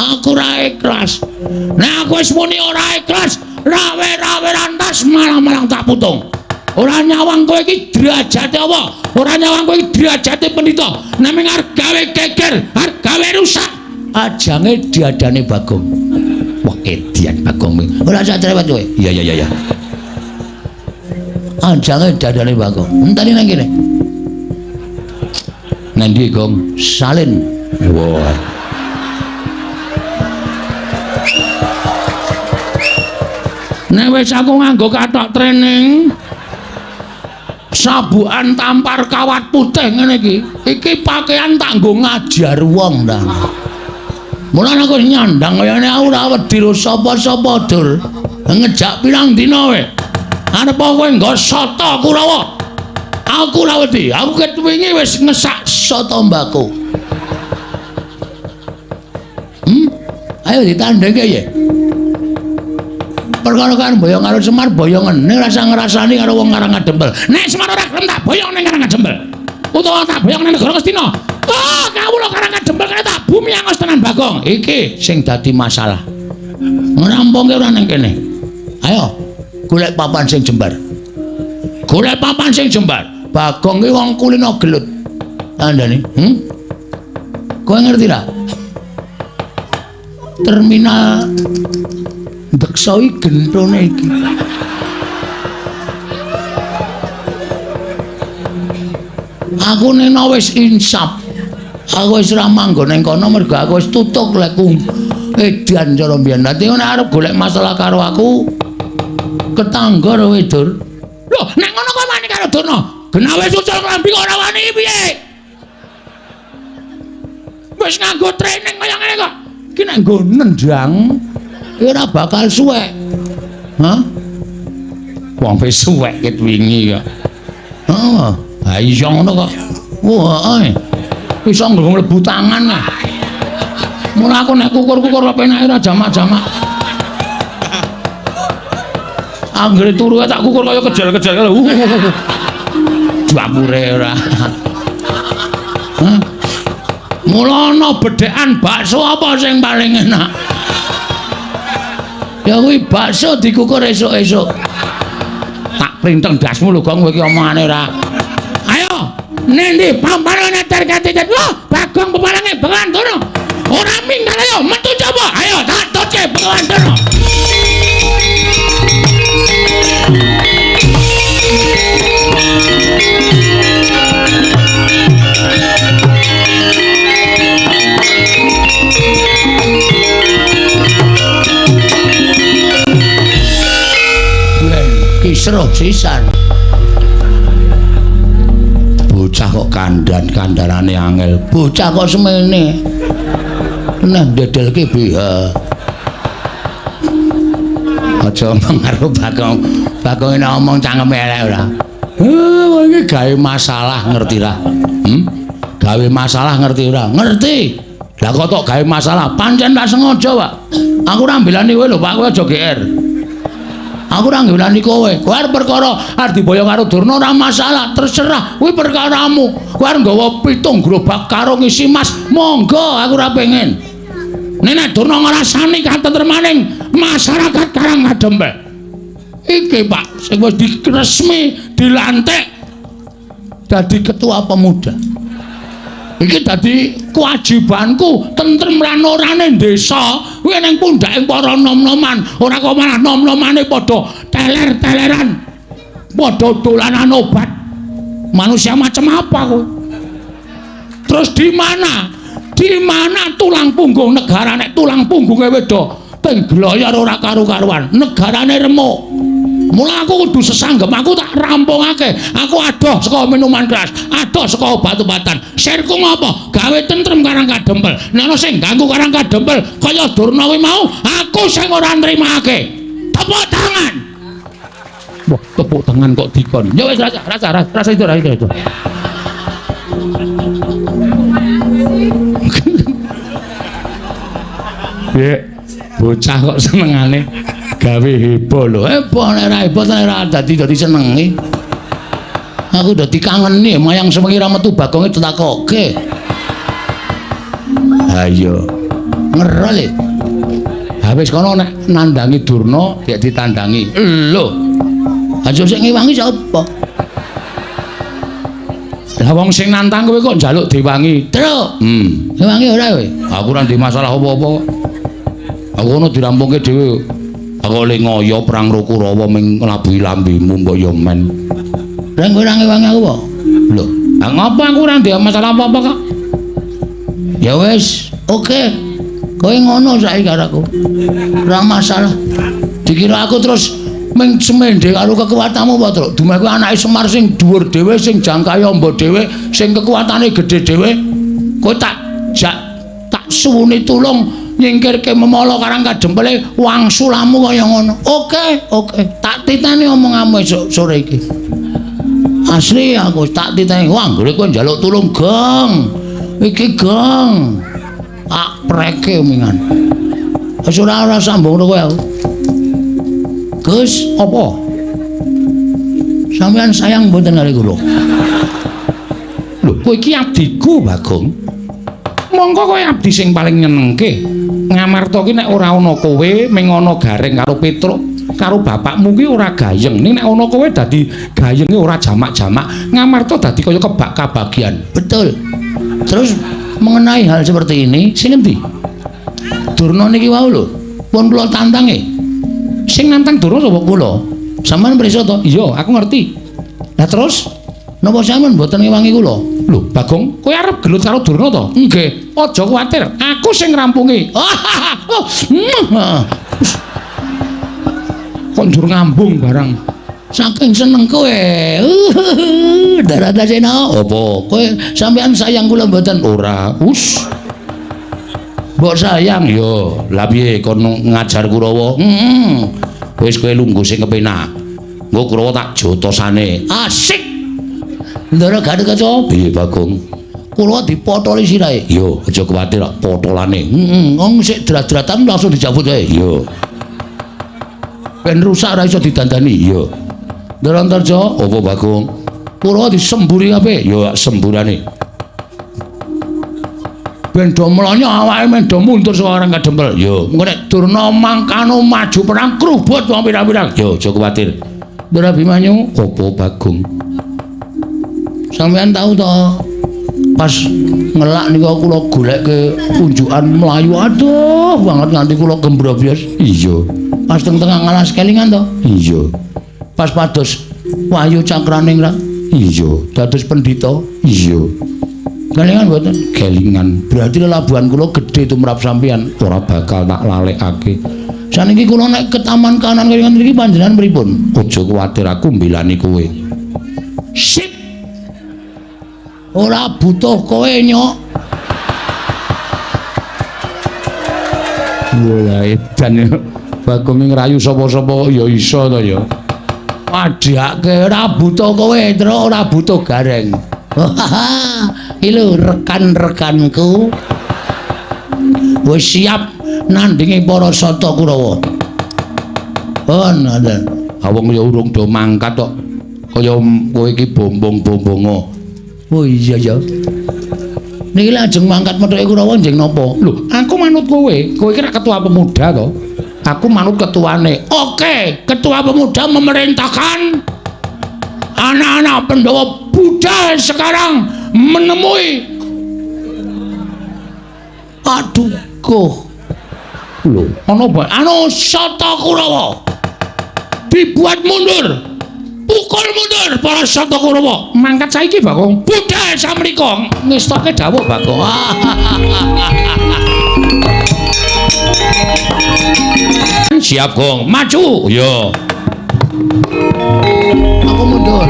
Aku ora ikhlas. Nek aku wis muni ora ikhlas, rawe-rawe rantas malang-malang tak putung. Ora nyawang kowe iki derajate apa? Ora nyawang kowe iki derajate pendhita. Nek mung arep gawe geger, arep gawe rusak, ajange diadane Bagong. Wah, edian Bagong. Ora usah cerewet kowe. Iya iya iya. Ajange dadane Bagong. Enteni nang kene. Nang ndi, Gong? Salin. Wah. Nek wis aku nganggo kathok training, Sabukan tampar kawat putih ngene iki. Iki pakaian tak nggo ngajar wong ta. Mulane aku nyandang kaya ngene aku ora wedi ro sapa-sapa, Dur. Ngejak pirang dina kowe. Arep kowe nggo soto Kurawa. Aku ora wedi. Aku ket wingi wis ngesak soto mbako. Ayo ditandhengke ya. Perkara kan boyong karo Semar boyongen ning rasa ngrasani karo wong Karang Kadempel. Nek Semar ora gelem tak boyong ning Karang Kadempel. Utawa tak boyong ning negara Ngastina. Oh, kawula Karang Kadempel kene tak bumi angos tenan Bagong. Iki sing dadi masalah. Ngrampungke ora ning kene. Ayo golek papan sing jembar. Golek papan sing jembar. Bagong ki wong kulino gelut. Kandhane, Kowe ngerti ra? Terminal Deksa iki gentone iki. Aku nena wis insaf. Aku wis ora manggon ning kono mergo aku wis tutuk lekku edan cara mbiyen. Dadi nek arep golek masalah karo aku ketangga kowe, Dur. Lho, nek ngono kok wani karo Durna? Genawe ucul klambi kok ora wani piye? Wis nganggo training kaya ngene kok. Iki nek nggo nendang ora bakal suwek. Hah? Wong wis suwek ket wingi kok. Heeh. Ha iya ngono kok. Wah, heeh. Iso nggo mlebu tangan. Mula aku nek kukur-kukur penake ora jamak-jamak. Anggere turu tak kukur kaya kejar-kejar. Dapure ora. Hah? Mula ana bedhekan bakso apa sing paling enak? Ya kuwi bakso dikukur esuk-esuk. Tak printeng dasmu lho, Gong, kowe iki omongane ora. Ayo, nendi pampane terkatiket. Loh, Bagong pepalange Begawan Durna. Ora minggat ayo metu coba. Ayo tak tutke Begawan Durna. Kisruh sisan. Bocah kok kandan-kandanane angel. Bocah kok semene. Nah ndedelke BH. Aja omong karo Bagong. Bagong nek omong cangkeme elek ora. Heh, iki gawe masalah ngerti ra? Gawe masalah ngerti ora? Ngerti. Lah kok tok gawe masalah? Pancen tak sengaja, Pak. Aku ora mbelani kowe lho, Pak. Kowe aja GR. Aku ora ngelani kowe. Kowe arep perkara arep diboyong karo Durna ora masalah, terserah. Kuwi perkaramu. Kowe arep nggawa 7 gerobak karo ngisi mas, monggo aku ora pengen. Nek Durna ngrasani katentremaning masyarakat Karang Kadempel. Iki, Pak, sing wis diresmi dilantik dadi ketua pemuda. Iki dadi kewajibanku tentrem lan orane desa kuwi ning pundhake para nom-noman, ora kok malah nom-nomane padha teler-teleran, padha dolanan obat. Manusia macam apa kowe? Terus di mana? Di mana tulang punggung negara nek tulang punggunge wedo tengloyor ora karu-karuan, negarane remuk. Mula aku kudu sesanggem, aku tak rampungake. Aku adoh saka minuman keras, adoh saka obat-obatan. Sirku ngopo? Gawe tentrem Karang Kadempel. Nek ana sing ganggu Karang Kadempel kaya Durna kuwi mau, aku sing ora nrimake. Tepuk tangan. Wah, tepuk tangan kok dikon. Ya wis rasa rasa rasa itu rasa itu. Piye? Bocah kok senengane gawe heboh lho. Heboh nek ora heboh nek ora dadi senengi. Aku dadi kangeni mayang sewengi ra metu Bagonge ditakoke. Ha iya. Ngerol e. Ha wis kono nek nandangi Durna gek ditandangi. Lho. Aja sing ngewangi sapa? Lah wong sing nantang kowe kok njaluk diwangi. Truk. Ngewangi ora kowe? Aku ora ndek masalah apa-apa kok. Aku ngono dirampungke dhewe. Aku le ngoyo perang karo Kurawa ming nglabuhi lambemu mbok yo men. Lah kowe ora ngewangi aku apa? Lho, lah ngopo aku ora ndek masalah apa-apa kok. Ya wis, oke. Kowe ngono saiki karo aku. Ora masalah. Dikira aku terus Ming semende karo kekuatanmu apa, Truk? Dumeh kuwi anake Semar sing dhuwur dhewe, sing jangkahe amba dhewe, sing kekuatane gedhe dhewe. Kowe tak jak tak suwuni tulung nyingkirke memala karang kadempele wangsulamu kaya ngono. Oke, oke. Tak titeni omonganmu esuk sore iki. Asli aku tak titeni. Wah, anggere kowe njaluk tulung, Gong. Iki Gong. Tak preke mingan. Wis ora sambung kowe aku. Gus, apa? Sampeyan sayang mboten kali kula? Lho, kowe iki abdiku, Bagong. Mongko kowe abdi sing paling nyenengke. Ngamarta ki nek ora ana kowe, ming ana Gareng karo Petruk karo bapakmu ki ora gayeng. Ning nek ana kowe dadi gayenge ora jamak-jamak. Ngamarta dadi kaya kebak kabagian. Betul. Terus mengenai hal seperti ini, sing endi? Durna niki wau lho, pun kula tantange. Sing nantang Durna sapa? Kula. Sampeyan pirsa to? Iya, aku ngerti. Lah terus napa sampeyan mboten ngewangi kula? Lho, Bagong, kowe arep gelut karo Durna to? Nggih. Aja kuwatir, aku sing ngrampungi. Kok njur ngambung barang. Saking seneng kowe. Daratasena. Apa? Kowe sampeyan sayang kula mboten? Ora. Us. Mbok sayang yo. Lah piye kon ngajar Kurawa? Heeh. Wis kowe lungguh sing kepenak. Engko Kurawa tak jotosane. Asik. Ndara Gatotkaca. Piye Bagong? Kurawa dipotoli sirahe. Yo, aja kuwatir potolane. Heeh, wong sik drat-dratan langsung dijabut wae. Yo. Ben rusak ora iso didandani. Yo. Ndara Antarja, apa Bagong? Kurawa disemburi kabeh. Yo semburane. Ben do mlonyo awake men do mundur saka orang kadempel. Yo, engko nek Durna mangkano maju perang krubut wong pirang-pirang. Yo, aja kuwatir. Ndara Abimanyu, apa Bagong? Sampeyan tahu to pas ngelak niku kula golekke unjukan mlayu aduh banget nganti kula gembrobyos. Iya. Pas teng tengah ngalas kelingan to? Iya. Pas pados Wahyu Cakraningrat? Iya. Dados pendhita? Iya. Kelingan mboten? Kelingan. Berarti lelabuhan kula gedhe tumrap sampeyan, ora bakal tak lalekake. Saniki kula nek ke taman kanan kelingan mriki panjenengan pripun? Aja kuwatir aku mbelani kowe. Sip. Ora butuh kowe, Nyok. Lah edan Bagong ngrayu sapa-sapa ya iso to ya. Padhake ora butuh kowe, Truk, ora butuh Gareng. Iki lho rekan-rekanku wis siap nandingi para Sata Kurawa. Pun ngoten. Ha wong ya urung do mangkat kok. Kaya kowe iki bombong-bombongo. Oh iya ya. Niki lajeng mangkat methuke Kurawa njeng napa? Lho, aku manut kowe. Kowe iki rak ketua pemuda to. Aku manut ketuane. Oke, ketua pemuda memerintahkan anak-anak Pandhawa budal sekarang menemui. Aduh, koh. Lho, ana apa? Anu Sata Kurawa. Dibuat mundur. Pukul mundur para Sata Kurawa. Mangkat saiki, Bagong. Budal samrika. Ngestoke dawuh, Bagong. Siap, Gong. Maju. Yo. Aku mundur.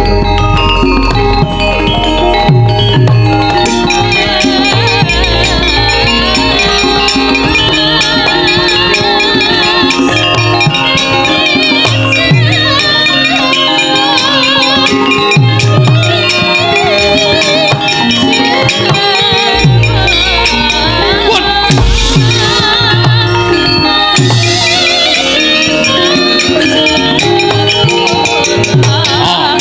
Oh,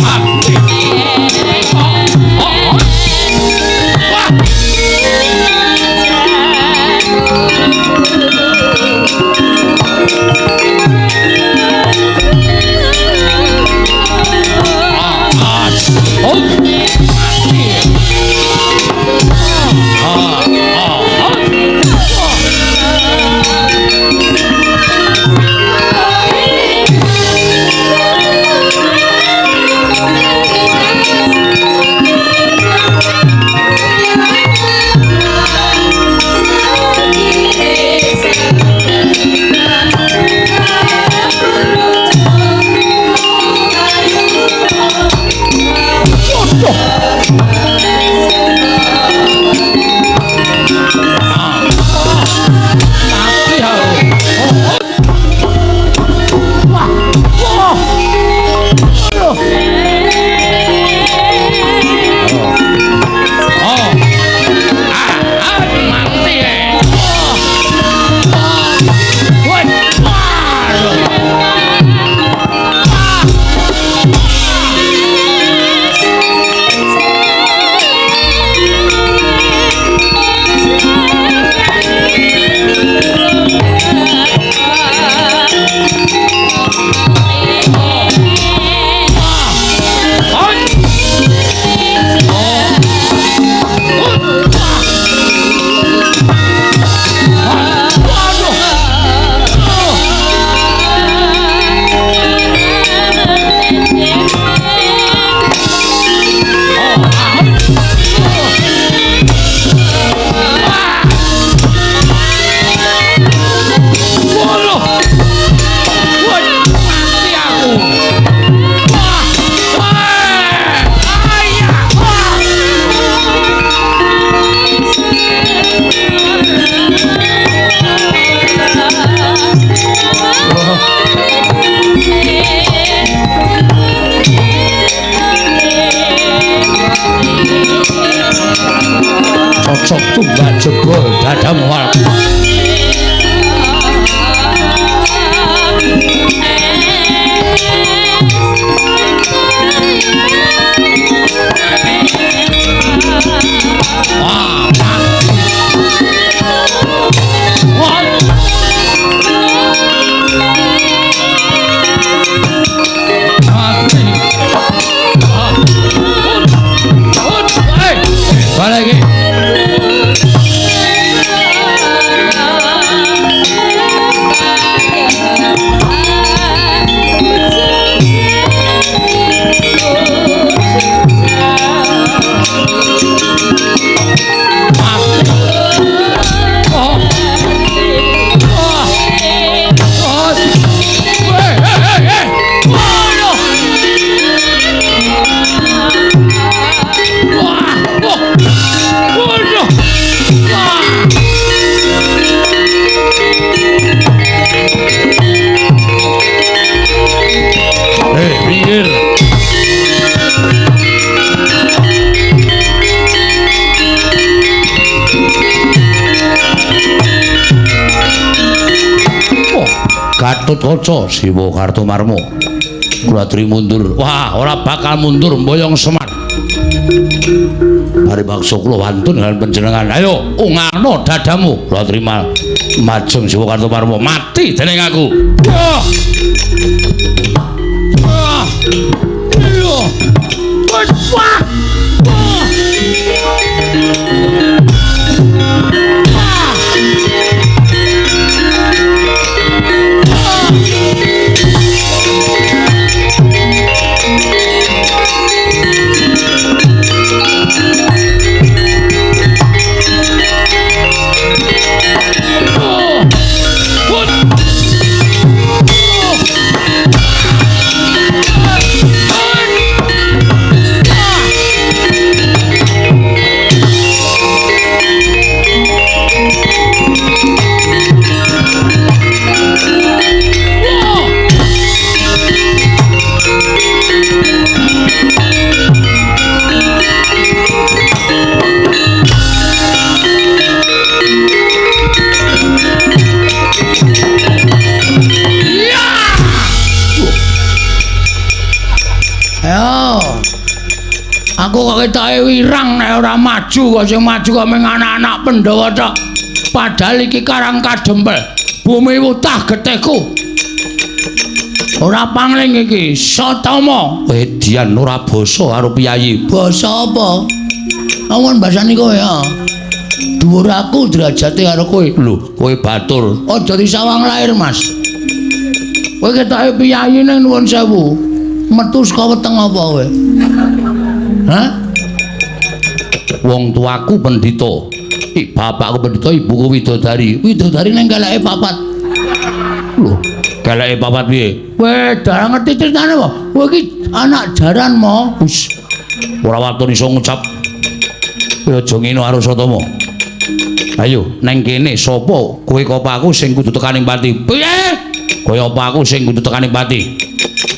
Gatotkaca tumbak jebol dadamu. Wah, wah. Balik lagi. Minggir. Oh, Gatotkaca Siwa Kartomarma. Kula aturi mundur. Wah, ora bakal mundur mboyong Semar. Mari bakso kula wantun dengan panjenengan. Ayo, ungano dadamu. Kula terima majeng Siwa Kartomarma. Mati dening aku. Ah. Ah. Iya. Wah. Wah. Aku kok ketoke wirang nek ora maju kok sing maju kok mung anak-anak Pandhawa tok. Padahal iki Karang Kadempel, bumi wutah getihku. Ora pangling iki, Satama. Edian ora basa karo piyayi. Basa apa? Awan basani kowe ya. Dhuwur aku derajate karo kowe. Lho, kowe batur. Aja disawang lair, Mas. Kowe ketoke piyayi ning nuwun sewu. Metu saka weteng apa kowe? Hah? Wong tuaku pendhita. Bapakku pendhita, ibuku widodari. Widodari ning keleke papat. Lho, keleke papat piye? Kowe darah ngerti critane apa? Kowe iki anak jaran mo. Wis. Ora waton iso ngucap. Kowe aja ngene karo Satama. Ayo, neng kene sapa? Kowe apa aku sing kudu tekaning pati? Piye? Kowe apa aku sing kudu tekaning pati?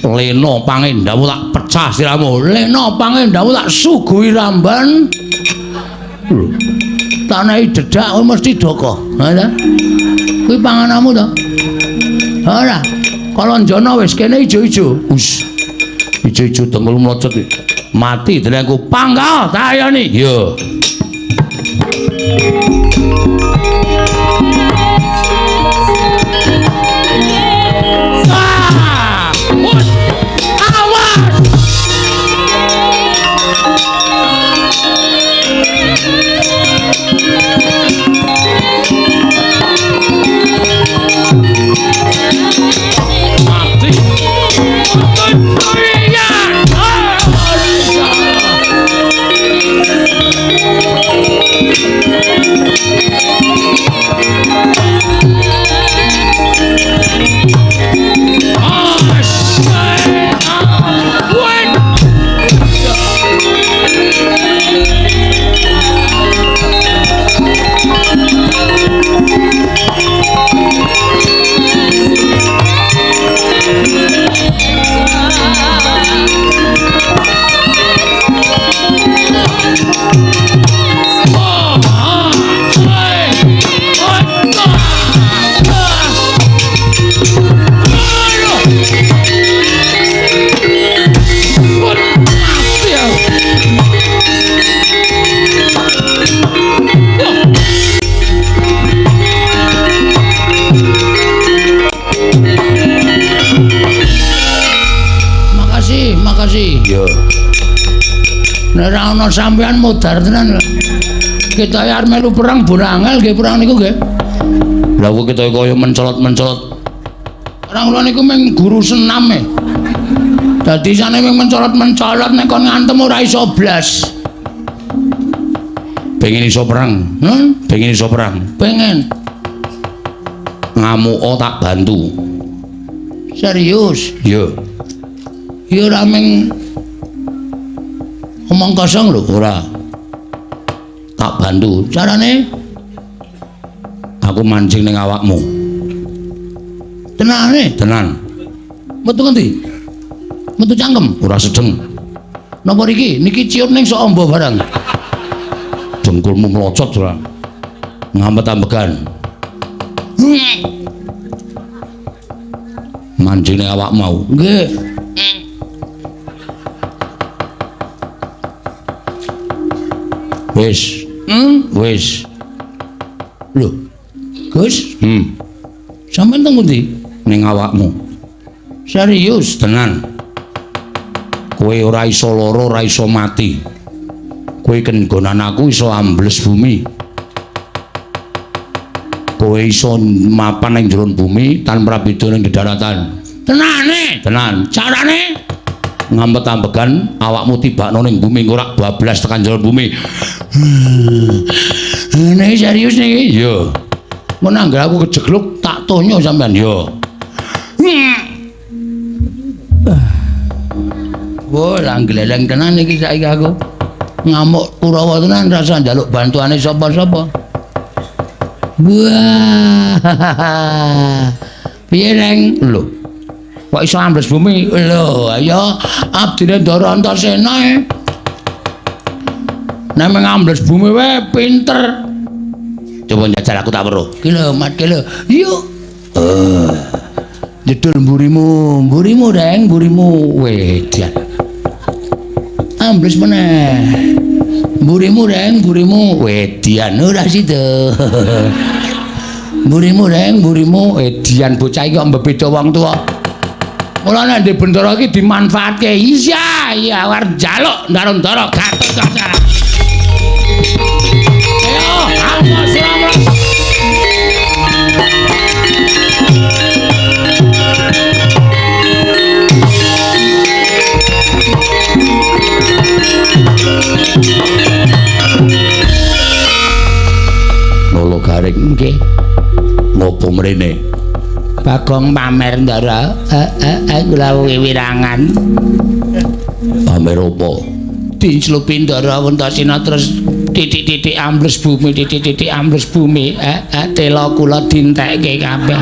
Lena pangendamu tak pecah siramu. Lena pangendamu tak suguhi ramban. Lho. Tanahi dedak kowe mesti doko. Ha ta? Kuwi pangananmu to? Ora. Kalanjana wis kene ijo-ijo. Wis. Ijo-ijo dengkul mlocot. Mati dening aku. Panggal tayoni. Iya. Mati. Nek ora ana sampean modar tenan. Kita arep melu perang borangel nggih perang niku nggih. Lah kok kita kaya mencolot-mencolot. Ora kula niku mung guru senam e. Dadi isane mung mencolot-mencolot nek kon ngantem ora iso blas. Pengen iso perang? Pengen iso perang? Pengen. Ngamuka tak bantu. Serius? Iya. Ya ora mung omong kosong lho, ora. Tak bantu. Carane aku mancing ning awakmu. Tenane? Tenan. Metu ngendi? Metu cangkem? Ora sedeng. Napa riki? Niki ciut ning sok amba barang. Dengkulmu mlocot ora. Ngamet-ambegan. Mancing ning awakmu mau. Nggih. Wis. Wis. Lho. Gus? Sampeyan teng pundi? Ning awakmu. Serius? Tenan. Kowe ora iso lara, ora iso mati. Kowe kenggonan aku iso ambles bumi. Kowe iso mapan ning jero bumi tanpa beda ning daratan. Tenane? Tenan. Carane? Ngampet-ambegan awakmu tibakno ning bumi ora bablas tekan jero bumi. Niki serius niki? Iya. Mun anggere aku kejegluk tak tonyo sampean. Iya. Wah, lah gleleng tenan iki saiki aku. Ngamuk Kurawa tenan rasa njaluk bantuane sapa-sapa. Wah. Piye, Neng? Lho. Kok iso ambles bumi? Lho, ayo abdine Ndara Antasena e. Nek ngambles bumi wae pinter. Coba njajal aku tak weruh. Ki lho, Mat, ki lho. Yuk. Jedul mburimu, mburimu Reng, mburimu. Wedan. Ambles meneh. Mburimu Reng, mburimu. Wedian ora sida. Mburimu Reng, mburimu. Edian bocah iki kok mbebeda wong tuwa. Mulane ndek bendara iki dimanfaatke. Iya, iya arep njaluk Ndara-ndara Gatotkaca. Ayo, ayo selamat. Lolo garing nggih. Ngopo mrene? Bagong pamer Ndara. Kula wiwirangan. Pamer opo? Dinclupi Ndara Antasena terus titik-titik ambles bumi, titik-titik ambles bumi. Tela kula dintekke kabeh.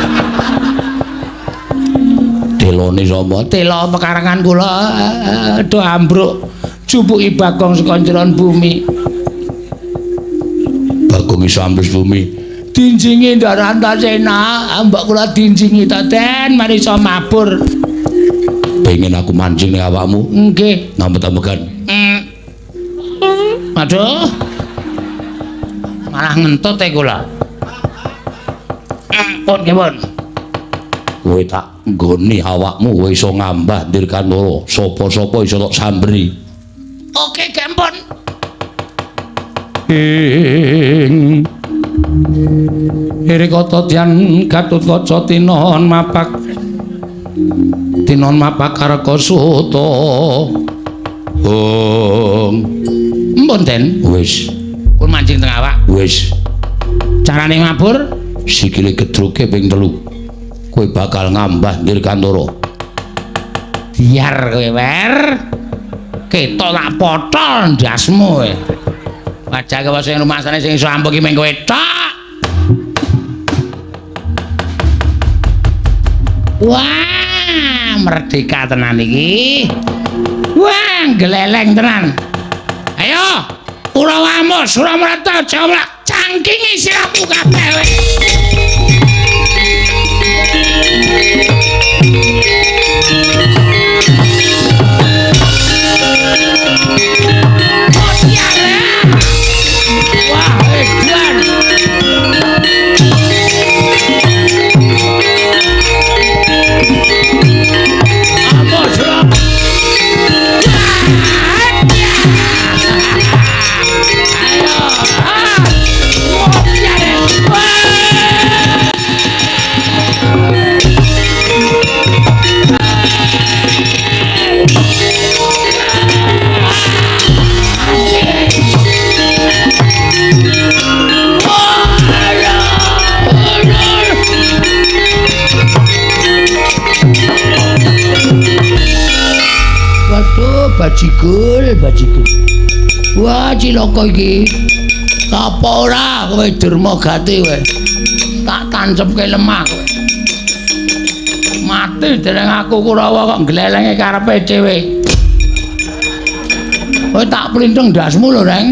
Telone sapa? Tela pekarangan kula do ambruk. Jupuki Bagong saka njeron bumi. Bagong iso ambles bumi. Dinjingi Ndara Antasena, mbok kula dinjingi to, Den, mari iso mabur. Pengen aku mancing ning awakmu? Nggih. Ngampet-ambegan. Aduh. Malah ngentut e kula. Pun nggih, Pun. Kowe tak nggoni awakmu kowe iso ngambah Dirgantara. Sapa-sapa iso tok samberi. Oke, Gempon. Ing Irikata Dyan Gatotkaca tinon mapak tinon mapak kareka suta. Hong. Mpun, Den. Wis. Pun mancing teng awak. Wis. Carane mabur sikile gedruke ping 3. Kowe bakal ngambah Dirgantara. Biar kowe, Wer. Ketok tak potol ndasmu kowe. Wajah kowe sing rumasane sing iso ampuh ki mung kowe tok. Wah, merdeka tenan iki. Wah, gleleng tenan. Ayo, Kurawa amuk, Suramrata, Jawlak, cangkingi sirahmu kabeh kowe. Wah, edan. Amuk, Suram. Bajigul, bajigul. Wah, cilaka iki. Apa ora kowe Durmagati kowe? Tak tancepke lemah kowe. Mati dereng aku Kurawa kok glelenge karepe dhewe. Kowe tak plintheng ndasmu lho, Reng.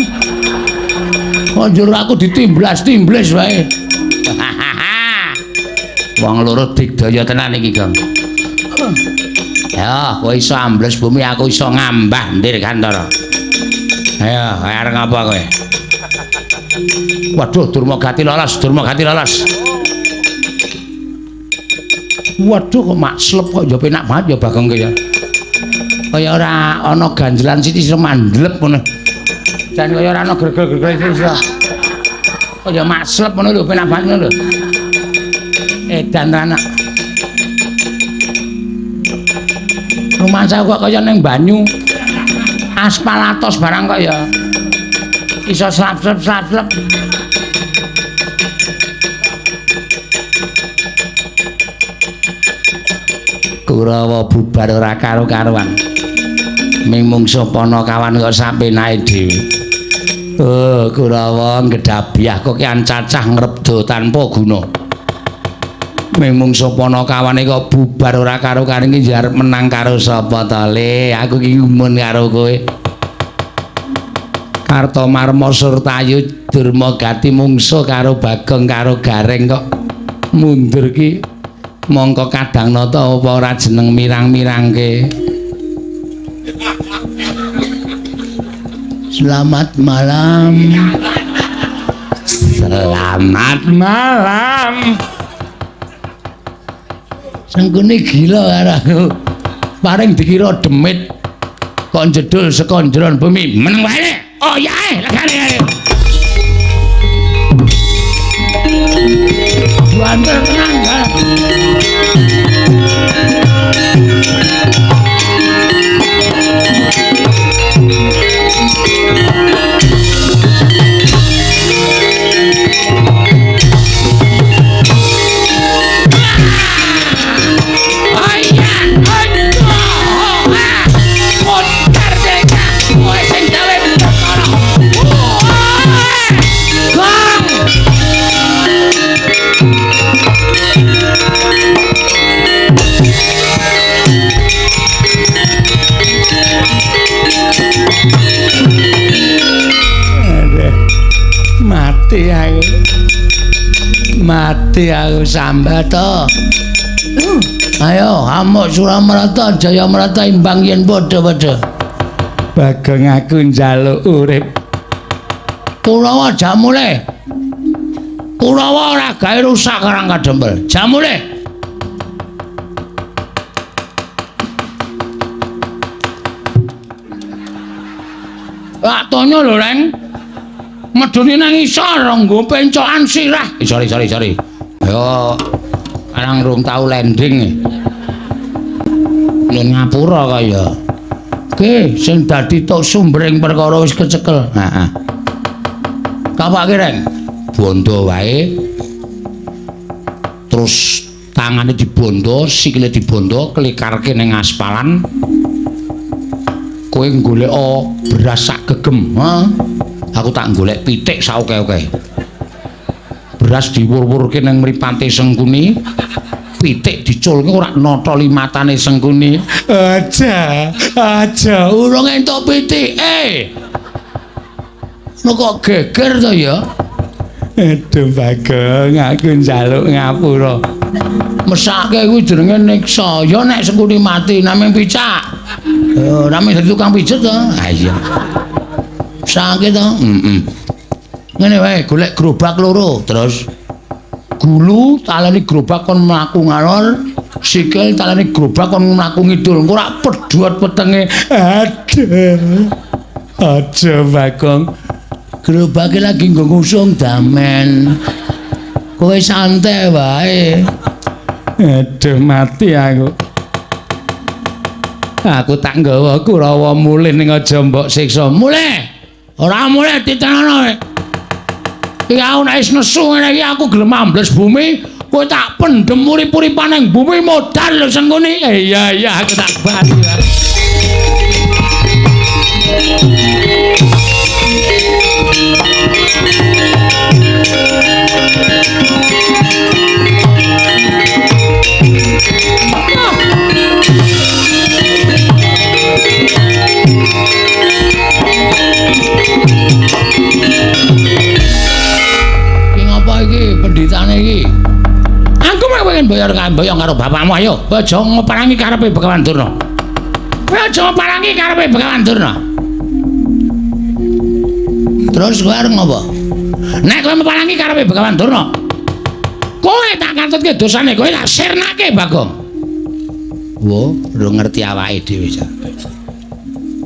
Kok njur aku ditimblas-timblis wae. Wong loro digdaya tenan iki, Gong. Ya, kowe iso ambles bumi, aku iso ngambah ndir kantara. Ayo, arep ngapa kowe? Waduh, Durmagati lolos, Durmagati lolos. Waduh, kok makslep kok ya penak banget ya Bagong ki ya. Kaya ora ana ganjelan sithik iso mandlep ngono. Jan kaya ora ana gregel-gregel iso. Kaya makslep ngono lho, penak banget ngono lho. Edan anak. Rumangsa kok kaya ning banyu. Aspal atos barang kok ya. Iso slap-slap-slap-slap. Kurawa bubar ora karo-karuan. Ming mungsuh Panakawan kok sapenake dhewe. Oh, Kurawa ngedhabyah kok kian cacah ngrebda tanpa guna. Ming mungsuh Panakawane kok bubar ora karo-karuan iki arep menang karo sapa to, Le? Aku iki gumun karo kowe. Kartomarma Surtayu Durmagati mungsuh karo Bagong karo Gareng kok mundur ki mongko kadang nata apa ora jeneng mirang-mirangke. Selamat malam. Selamat malam. Sengkuni gila karo aku. Paring dikira demit kok njedul saka njeron bumi. Meneng wae. Oh ya, legane ae. Banter tenan, Kak. Mati aku. Mati aku sambat to. Ayo amuk Suramarta Jayamarta imbang yen padha-padha. Bagong aku njaluk urip. Kurawa jamule. Kurawa ora gawe rusak Karang Kadempel. Jamule. Lak tonyo lho, Reng. Medune nang isor nggo pencokan sirah. Sorry, sorry, sorry. Yo arang rung tau landing. Yen ngapura kaya. Oke, sing dadi tok sumbering perkara wis kecekel. Heeh. Kapake, Reng? Bondo wae. Terus tangane dibondo, sikile dibondo, klikarke ning aspalan. Kowe golek beras sak gegem, ha? Aku tak golek pitik saoke-oke. Beras diwur-wurke nang mripate Sengkuni, pitik diculke ora notoli matane Sengkuni. Aja, aja urung entuk pitik. No kok geger to ya? Aduh Bagong, aku njaluk ngapura. Mesake kuwi jenenge niksa. Ya nek Sengkuni mati namung picak. Oh, namung dadi tukang pijet to. Ha iya. Sakit to? Heeh. Ngene wae, golek gerobak loro, terus gulu taleni gerobak kon mlaku ngalor, sikil taleni gerobak kon mlaku ngidul. Engko rak pedhot wetenge. Aduh. Aja Bagong. Gerobake lagi nggo ngusung damen. Kowe santai wae. Aduh mati aku. Aku tak nggawa Kurawa mulih ning aja mbok siksa. Mulih. Ora mulih titenono kowe. Iki aku nek wis nesu ngene iki aku gelem ambles bumi, kowe tak pendhem urip-uripan ning bumi modal lho Sengkuni. Iya iya aku tak bali. Iki ngapa iki pendhitane iki? Aku mah pengen boyong boyong karo bapakmu ayo. Aja ngoparangi karepe Begawan Durna. Kowe aja ngoparangi karepe Begawan Durna. Terus kowe arep ngopo? Nek kowe meparangi karepe Begawan Durna, kowe tak katutke dosane, kowe tak sirnake Bagong. Wo, ora ngerti awake dhewe jan.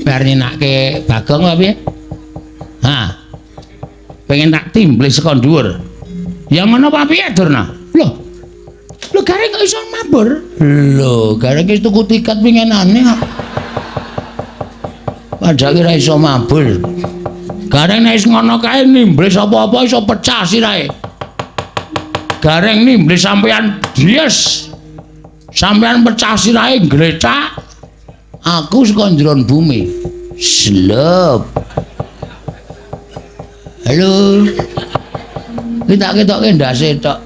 Bar nyenake Bagong apa piye? Hah. Pengen tak timblis saka dhuwur. Ya ngono apa piye Durna? Loh. Lho gareng kok iso mabur? Lho, gareng wis tuku tiket winginane kok. Padahal ora iso mabur. Gareng nek wis ngono kae nimblis apa-apa iso pecah sirahe. Gareng nimblis sampean dies. Sampean pecah sirahe glecak. Aku saka njeron bumi. Slep. Halo. Iki tak ketokke ndase tok.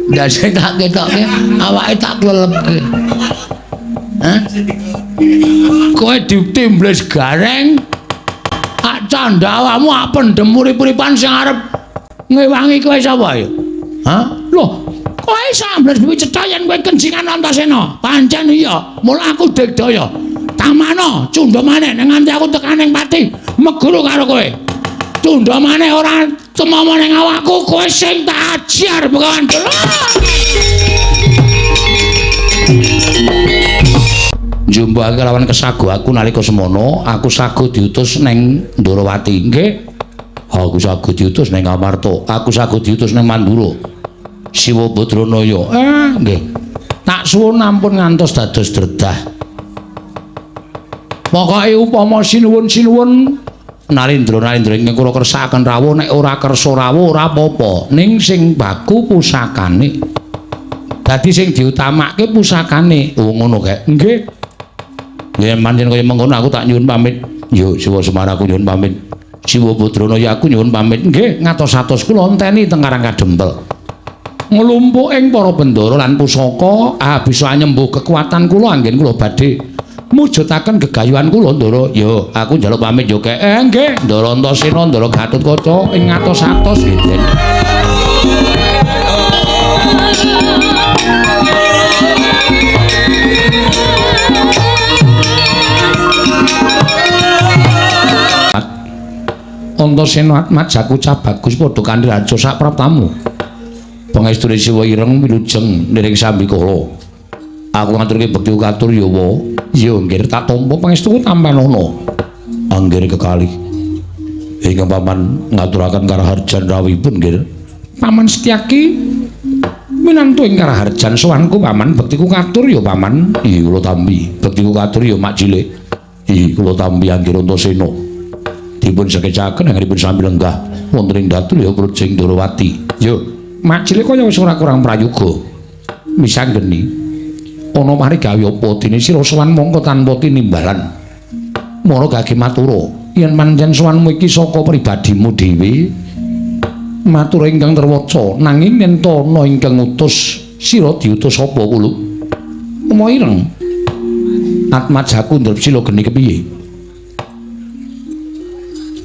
Ndase tak ketokke, awake tak klelepke. Hah? Kowe ditimblis gareng. Ak candha awakmu ak pendem urip-uripan sing arep ngewangi kowe sapa ya? Hah? Loh, kowe iso ambles bumi cetha yen kowe kencingan Antasena. Pancen iya, mula aku digdaya. Tamana cundha maneh nek nganti aku tekan ning pati, meguru karo kowe. Cundha maneh ora tumomo ning awakku, kowe sing tak ajar Begawan Durna. Njumbake lawan kesago aku nalika semono, aku sago diutus ning Ndorowati. Nggih. Aku sago diutus ning Amarta, aku sago diutus ning Mandura. Siwa Badranaya. Nggih. Tak suwun ampun ngantos dados dredah. Pokoke upama sinuwun-sinuwun Narendra-narendra ingkang kula kersakaken rawuh, nek ora kersa rawuh ora apa-apa, ning sing baku pusakane. Dadi sing diutamake pusakane. Oh ngono kae. Nggih. Yen pancen kaya mengkono aku tak nyuwun pamit. Yo Siwa Semar aku nyuwun pamit. Siwa Badranaya aku nyuwun pamit. Nggih, ngatos-atos kula enteni teng Karang Kadempel. Nglumpuk ing para bendara lan pusaka, bisa nyembuh kekuatan kula anggen kula badhe mujudaken gegayuhan kula Ndara. Yo, aku njaluk pamit yo kek. Nggih, Ndara Antasena, Ndara Gatotkaca ing ngatos-atos nggih, Den. Antasena Atmajaku cah bagus padha kanthi raja sak praptamu. Pangestune Siwa Ireng wilujeng niring sambikala. Aku ngaturke bekti katur yawa. Ya nggih tak tampa pangestuku tampanana. Anggir kekalih. Ingkang paman ngaturaken karaharjan rawuhipun nggih. Paman Setyaki minantu ing karaharjan sowanku paman, bektiku katur ya paman. Iya kula tampi. Bektiku katur ya mak cilik. Iya kula tampi anggir Antasena. Dipun sekecaken anggenipun sami lenggah wonten ing datul ya Brojeng Ndorowati. Yo, mak cilik kaya wis ora kurang prayoga. Misanggeni ana mari gawe apa dene sira sowan mongko tanpa tinimbalan. Mara gage matura, yen pancen sowanmu iki saka pribadimu dhewe, matur ingkang terwaca, nanging yen ta ana ingkang ngutus sira diutus sapa kula? Uma ireng. Atmajaku ndrep sila geni kepiye?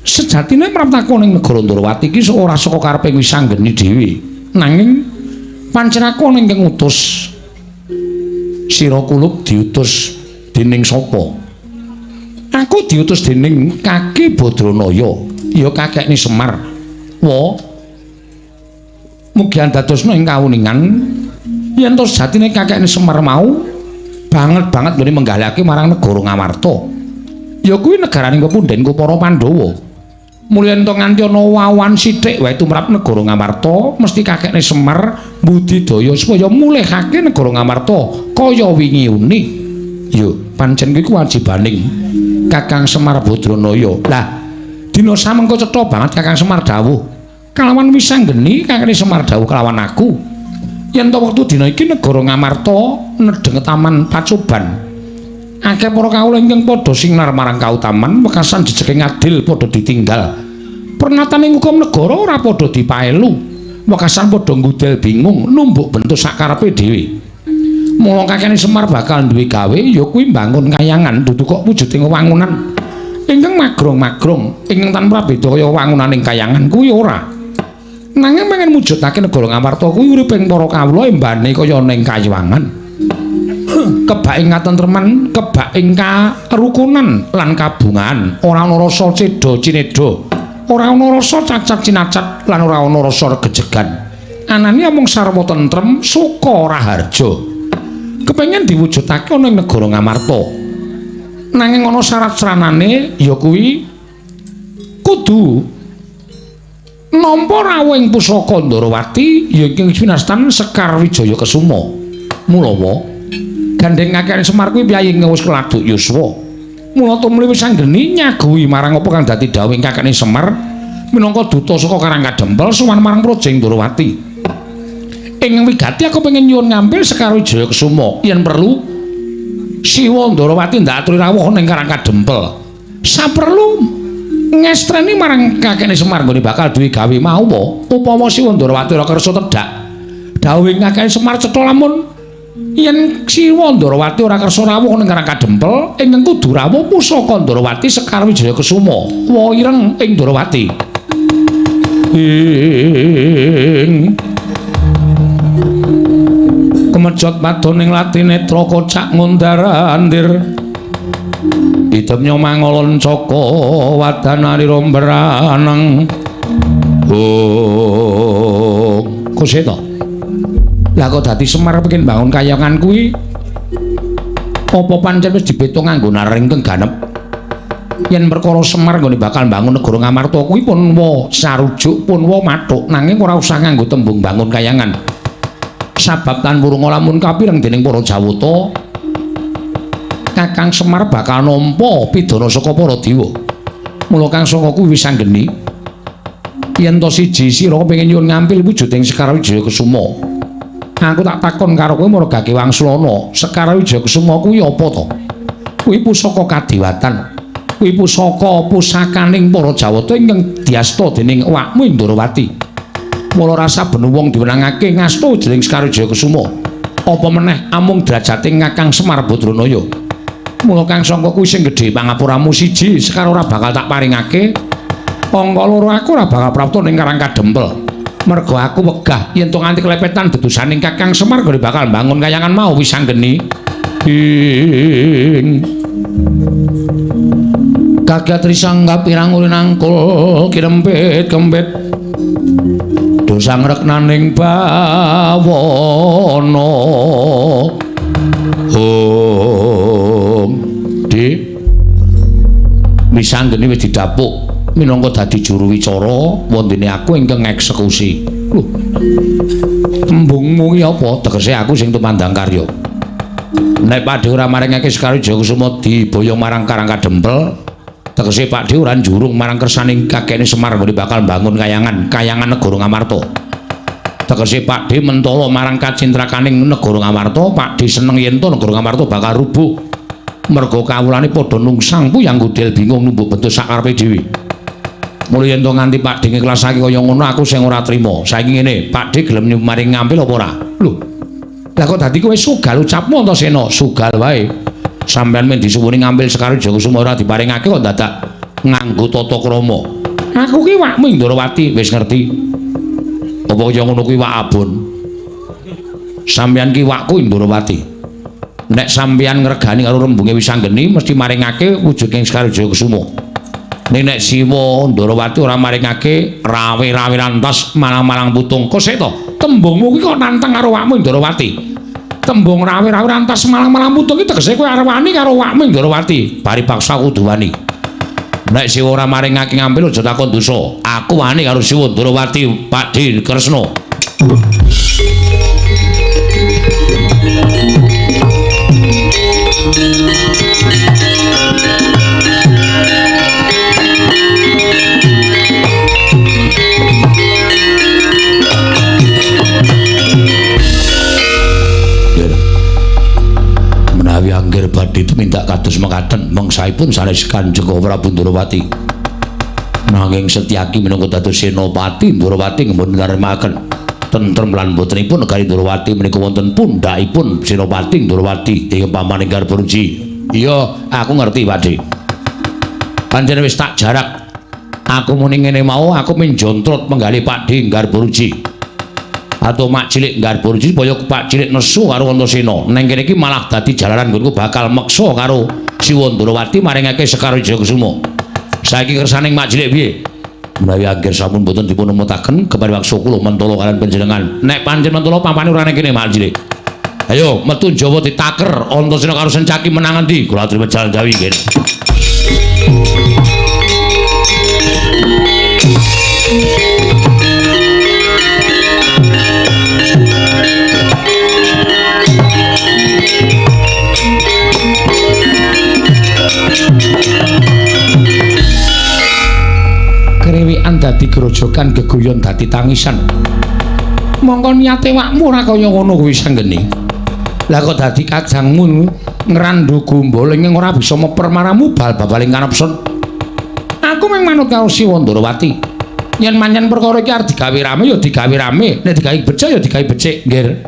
Sejatine praptaku ning negara Ndorowati iki ora saka karepe wisanggeni dhewe, nanging pancen aku ana ingkang ngutus. Sira kulup diutus dening sapa? Aku diutus dening Kaki Badranaya, ya kakekne Semar. Wa mugi andadosna ing kawuningan yen to sejatine kakekne Semar mau banget-banget nggone menggalihake marang negara Ngamarta. Ya kuwi negarane pepundhenku para Pandhawa. Mulya yen to nganti ana wawan sithik wae tumrap negara Ngamarta, mesti kakekne Semar budidaya supaya mulihake negara Ngamarta kaya wingi uni. Yo, pancen kuwi kewajibaning Kakang Semar Badranaya. Lah, dina samengko cetha banget Kakang Semar dawuh kalawan wisanggeni kakekne Semar dawuh kalawan aku. Yen to wektu dina iki negara Ngamarta nedheng taman pacoban. Akeh para kawula ingkang padha sinar marang kautaman, wekasan jejeke ngadil padha ditinggal. Pernataning hukum negara ora padha dipaelu. Wekasan padha nggudel bingung numbuk bentuk sakarepe dhewe. Mula kakene Semar bakal duwe gawe ya kuwi mbangun kayangan dudu kok wujuding wangunan ingkang magrong-magrong ingkang tanpa beda kaya wangunaning kayangan kuwi ora. Nanging pengen mujudake negara Ngamarta kuwi urip ing para kawula embane kaya ning kayangan. Kebak ing katentreman, kebak ing karukunan lan kabungan, ora ana rasa cedha cinedha, ora ana rasa cacat cinacat lan ora ana rasa regejegan. Anane amung sarwa tentrem suka raharja. Kepengen diwujudake ana ing negara Ngamarta. Nanging ana syarat sranane ya kuwi kudu nampa rawuh ing pusaka Ndorowati ya ingkang winastan Sekar Wijaya Kesuma. Mulawa gandeng kakekane Semar kuwi piyayi ingkang wis keladuk yuswa. Mula tumuli wis anggeni nyaguhi marang apa kang dadi dawuhing kakekane Semar minangka duta saka Karang Kadempel sowan marang Praja Ndorowati. Ing wigati aku pengen nyuwun ngambil Sekar Wijaya Kesuma yen perlu Siwa Ndorowati ndak aturi rawuh ning Karang Kadempel. Saperlu ngestreni marang kakekne Semar nggone bakal duwe gawe mau upama Siwa Ndorowati ora kersa tedhak. Dawuhing kakekne Semar cetha lamun yen Siwa Ndorowati ora kersa rawuh ning Karang Kadempel ingkang kudu rawuh pusaka Ndorowati Sekar Wijaya Kesuma wa ireng ing Ndorowati. Ing kemejot padoning latinetra kocak ngundar-andir idemnya mangolon caka wadanarira mbraneng. Oh, kuseta. Lah kok dadi Semar pengin bangun kayangan kuwi apa pancen wis dibeto nganggo naring ingkang ganep? Yen perkara Semar nggone bakal bangun negara Ngamarta kuwi pun wa sarujuk pun wa mathuk nanging ora usah nganggo tembung bangun kayangan. Sabab tan wurunga lamun kapireng dening para Jawata Kakang Semar bakal nampa pidana saka para dewa. Mula Kang Saka kuwi wis anggeni yen to siji sira pengin nyuwun ngampil wujuding Sekar Wijaya Kesuma. Aku tak takon karo kowe margake Wangsulana, Sekar Wijaya Kesuma kuwi apa to? Kuwi pusaka kadewatan. Kuwi pusaka pusakaning para Jawata ingkang diasta dening awakmu Ndorowati. Mula rasa ben wong diwenangake ngasta jeneng Sekar Wijaya Kesuma. Apa meneh amung derajate Kakang Semar Badranaya. Mula Kang Sangka kuwi sing gedhe pangapuramu siji, Sekar ora bakal tak paringake. Angka loro aku ora bakal prapta ning Karang Kadempel. Mergo aku wegah yen to nganti klepetan dedusaning Kakang Semar gone bakal mbangun kayangan mau wis anggeni. Ing kaget risang kapirang urin angkul kirempit kempit dosa ngreknaning bawana. Om Dik misanggeni wis didapuk minangka dadi juru wicara wondene aku ingkang ngeksekusi. Lho, tembungmu ki apa? Tegese aku sing tumandang karya. Nek Pakdhe ora maringake Sekar Wijaya Kusuma diboyong marang Karang Kadempel, tegese Pakdhe ora njurung marang kersaning kakekne Semar nggone bakal mbangun kayangan, kayangan negara Ngamarta. Tegese Pakdhe mentala marang kacintrakaning negara Ngamarta, Pakdhe seneng yen to negara Ngamarta bakal rubuh. Merga kawulane padha nungsang puyang gudel bingung numbuk bentuk sakarepe dhewe. Mula yen to nganti Pakdhe ngiklasake kaya ngono aku sing ora trima. Saiki ngene, Pakdhe gelem maring ngampil apa ora? Lho. Lah kok dadi kowe sugal ucapmu to Sena? Sugal wae. Sampeyan men disuwuni ngambil Sekar Wijaya Kusuma ora diparingake kok dadak nganggo tata krama. Aku ki wakmu Ndorowati wis ngerti. Apa kaya ngono kuwi wak abon? Sampeyan ki wakku Ndorowati. Nek sampeyan ngregani karo rembunge Wisanggeni mesti maringake wujuding Sekar Wijaya Kusuma. Ning nek Siwa Ndorowati ora maringake rawe-rawe rantas malang-malang putung. Kok sik to? Tembungmu kuwi kok nantang karo wakmu Ndorowati. Tembung rawe-rawe rantas malang-malang putung iki tegese kowe arep wani karo wakmu Ndorowati. Bari paksa kudu wani. Nek Siwa ora maringake ngambil aja takon dosa. Aku wani karo Siwa Ndorowati, Pakdhe Kresna. Menawi angger badhe Tumindak kados mekaten mangsaipun sanes Kanjeng Prabu Ndrawati. Nanging Setyaki minangka dados senopati Ndrawati nggih narimaken tentrem lan botenipun negari Ndrawati menika wonten pundhakipun Senopati Ndrawati ing paman Garbaruji. Iya, aku ngerti, Pakde. Pancen wis tak jarak. Aku muni ngene mau, aku minjontrot menggali Pakde Garbaruji. Atau mak cilik Garbaruji supaya Pak Cilik nesu karo Antasena. Neng kene iki malah dadi jalaran nggonku bakal meksa karo Siwa Ndrawati maringake Sekar Wijayakusuma. Saiki kersaning mak cilik piye? Menawi angger sampun boten dipun emutaken kepariwaksa kula mentala kaliyan panjenengan. Nek pancen mentala pampane ora ning kene mak cilik. Ayo metu Jawa ditaker Antasena karo Sencaki menang endi? Kula aturi wejal Jawi nggih. Krewekan dadi grojokan, geguyon dadi tangisan. Mongko niate wakmu ora kaya ngono kuwi sanggeni. Lah kok dadi kajangmu ngrandhu gombol ing ora bisa meper maramu bal-babaling kanepson. Aku mung manut karo Siwa Ndrawati. Yen pancen perkara iki arep digawe rame ya digawe rame, nek digawe becik ya digawe becik, nggih.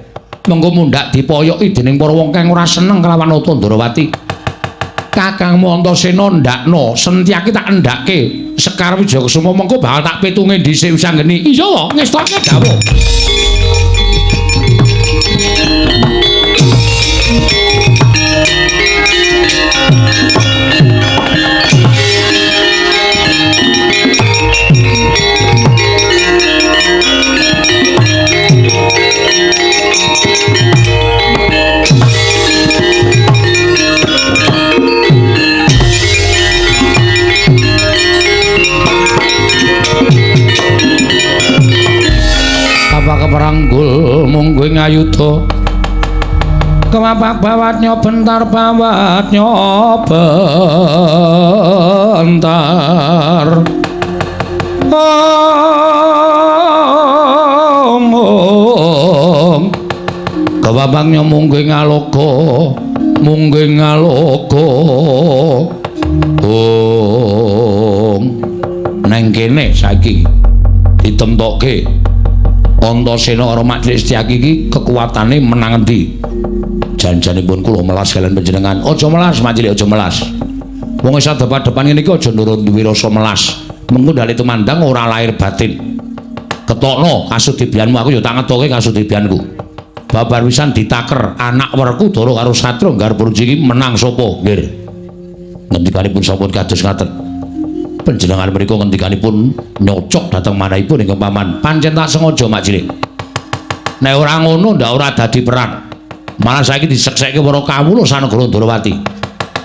Mengko mundhak dipoyoki dening para wong kang ora seneng kelawan Nata Ndrawati. Kakangmu Antasena ndakno, Setyaki tak endhake Sekar Wijayakusuma mengko bakal tak pitunge dhisik wisanggeni. Iya wae, ngestoke dawuh. Keperanggul mungguh ngayuda kemapak bawatnya bentar bawatnya bentar ong ong kemapaknya mungguh ngaloka mungguh ngaloka ong neng kene saiki ditemtokke Antasena karo Mak Cilik Setyaki iki kekuatane menang endi? Janjanipun kula melas kaliyan panjenengan. Aja melas Mak Cilik, aja melas. Wong wis adep-adepan ngene iki aja nurun duwe rasa melas. Mengko ndale tumandang ora lahir batin. Ketokno kasudibyanmu, aku ya tak ngetoke kasudibyanku. Babar wisan ditaker anak Werkudara karo Satria Garbaruji iki menang sapa? Nggih. Ngendikanipun sampun kados ngaten. Panjenengan mriku ngendikanipun nyocok dhateng manahipun ingkang paman. Pancen tak sengaja Mak Cilik. Nek ora ngono ndak ora dadi perang. Malah saiki diseksekke para kawula sanegara Ndrawati.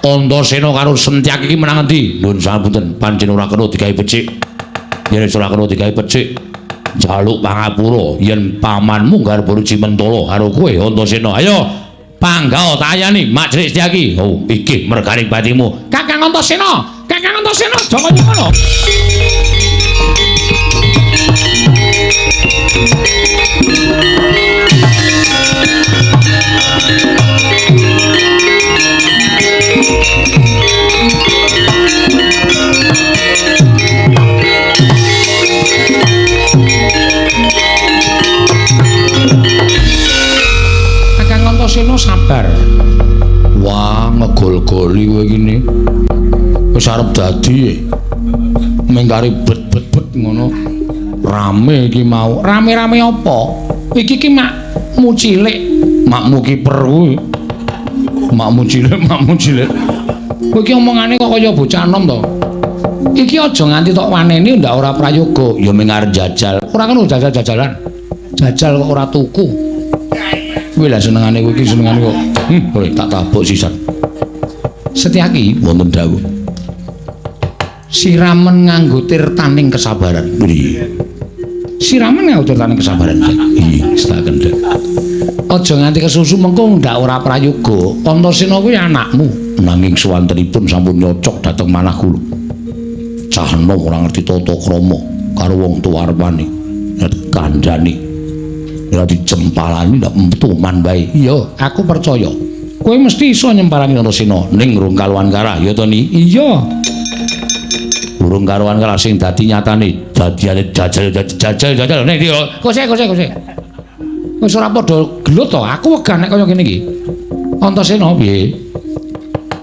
Antasena karo Setyaki iki menang endi? Nuwun sapunten, pancen ora kena digawe becik. Yen ora kena digawe becik, njaluk pangapura yen pamanmu Garbaruji mentala karo kowe Antasena. Ayo panggah tayani Mak Cilik Setyaki. Oh, iki merganing batimu. Kakang Antasena. Kakang Antasena aja kaya ngono. Kakang Antasena sabar. Wah, ngegol-goli kowe iki. Wis arep dadi mengkari bet-bet-bet ngono. Rame iki mau. Rame-rame apa? Iki ki makmu cilik, makmu kiper kuwi. Makmu cilik, makmu cilik. Kowe iki omongane kok kaya bocah enom to. Iki aja nganti tok waneni ndak ora prayoga. Ya ming arep jajal. Ora kena jajal-jajalan. Jajal kok ora tuku. Kuwi lah senengane kowe iki senengane kok. Kowe tak tabuk sisan. Setyaki wonten dawuh. Siramen nganggo tirtaning kesabaran. Iya. Siramen nganggo tirtaning kesabaran. Iya, tak kendhek. Aja nganti kesusu mengko ndak ora prayoga. Antasena kuwi anakmu. Nanging suwantenipun sampun nyocok dhateng manah kula. Cah enom ora ngerti tata krama karo wong tuwa arepane. Nek kandhani. Ora dijempalani ndak metu man bae. Iya, aku percaya. Kowe mesti iso nyemparani Antasena ning rung karuan karah ya to ni? Iya. Urung karuan karah sing dadi nyatane dadiane jajal jajal jajal ning ndi kose kose kose. Wis ora padha gelut to, aku wegah nek kaya ngene iki. Antasena piye?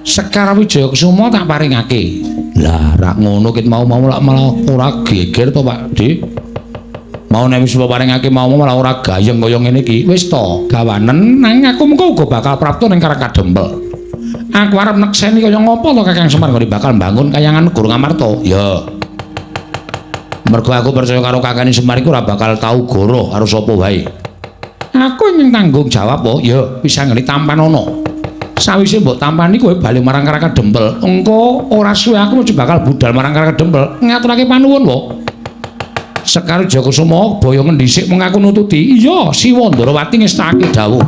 Sekar Wijaya Kusuma tak paringake. Lah rak ngono ket mau-mau lak malah ora geger to Pak Dik. Mau nek wis paringake mau malah ora gayeng kaya ngene iki. Wis to, gawanen nang aku mengko uga bakal prapta ning Karang Kadempel. Aku arep nekseni kaya ngopo to Kakang Semar nggone bakal mbangun kayangan negara Ngamarta. Ya. Mergo aku percaya karo Kakang Semar iku ora bakal tau goroh karo sapa wae. Aku ingin tanggung jawab po. Ya, wis anggene tampanono. Sawise mbok tampani kowe bali marang Karang Kadempel. Engko ora suwe aku mesti bakal budal marang Karang Kadempel ngaturake panuwun po. Sekar Jayakusuma boyo ngendhisik mengaku nututi. Iya, Siwa Ndorowati ngestake dawuh.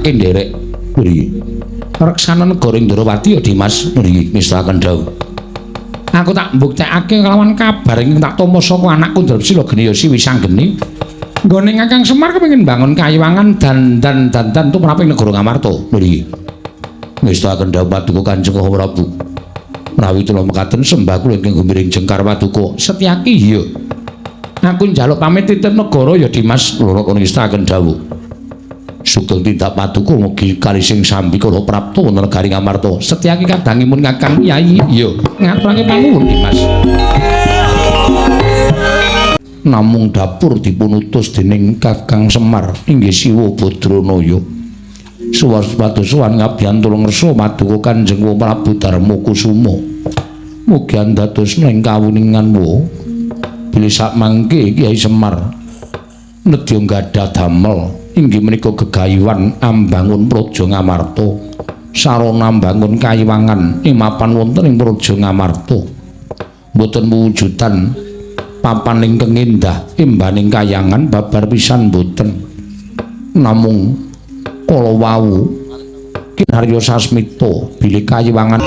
Nderek mriki. Reksana negara Ndrawati ya Dimas mriki ngestakaken dawuh. Aku tak mbuktekake kelawan kabar ingkang tak tampa saka anakku Drepsila Geni Wisanggeni. Nggone Kakang Semar kepengin mbangun kayiwangan dandan dandan tumrap ing negara Ngamarta mriki. Ngestakaken dawuh paduka Kanjeng Prabu. Menawi kula mekaten sembah kula ingkang gumiring jengkar paduka. Setyaki iya. Aku njaluk pamit titip negara ya Dimas loro kono ngestakaken dawuh. Sugeng tindak paduka mugi kalising sambi kala prapta wonten negari Ngamarta. Setyaki kadangipun Kakang Yai. Iya, ngaturake panuwun Dimas. Namung dapur dipunutus dening Kakang Semar inggih Siwa Badranaya. Suwas padusuwan ngabyantura ngersa paduka Kanjeng Prabu Darma Kusuma. Mugi andados ing kawuningan wa bilih sakmangke Kyai Semar nedya gadah damel inggih menika gegayuhan ambangun Praja Ngamarta, sarana mbangun kayiwangan ing mapan wonten ing Praja Ngamarta. Mboten wujudan papan ingkang endah imbaning kayangan babar pisan mboten. Namung kala wau Kinarya Sasmita bilih kayiwangan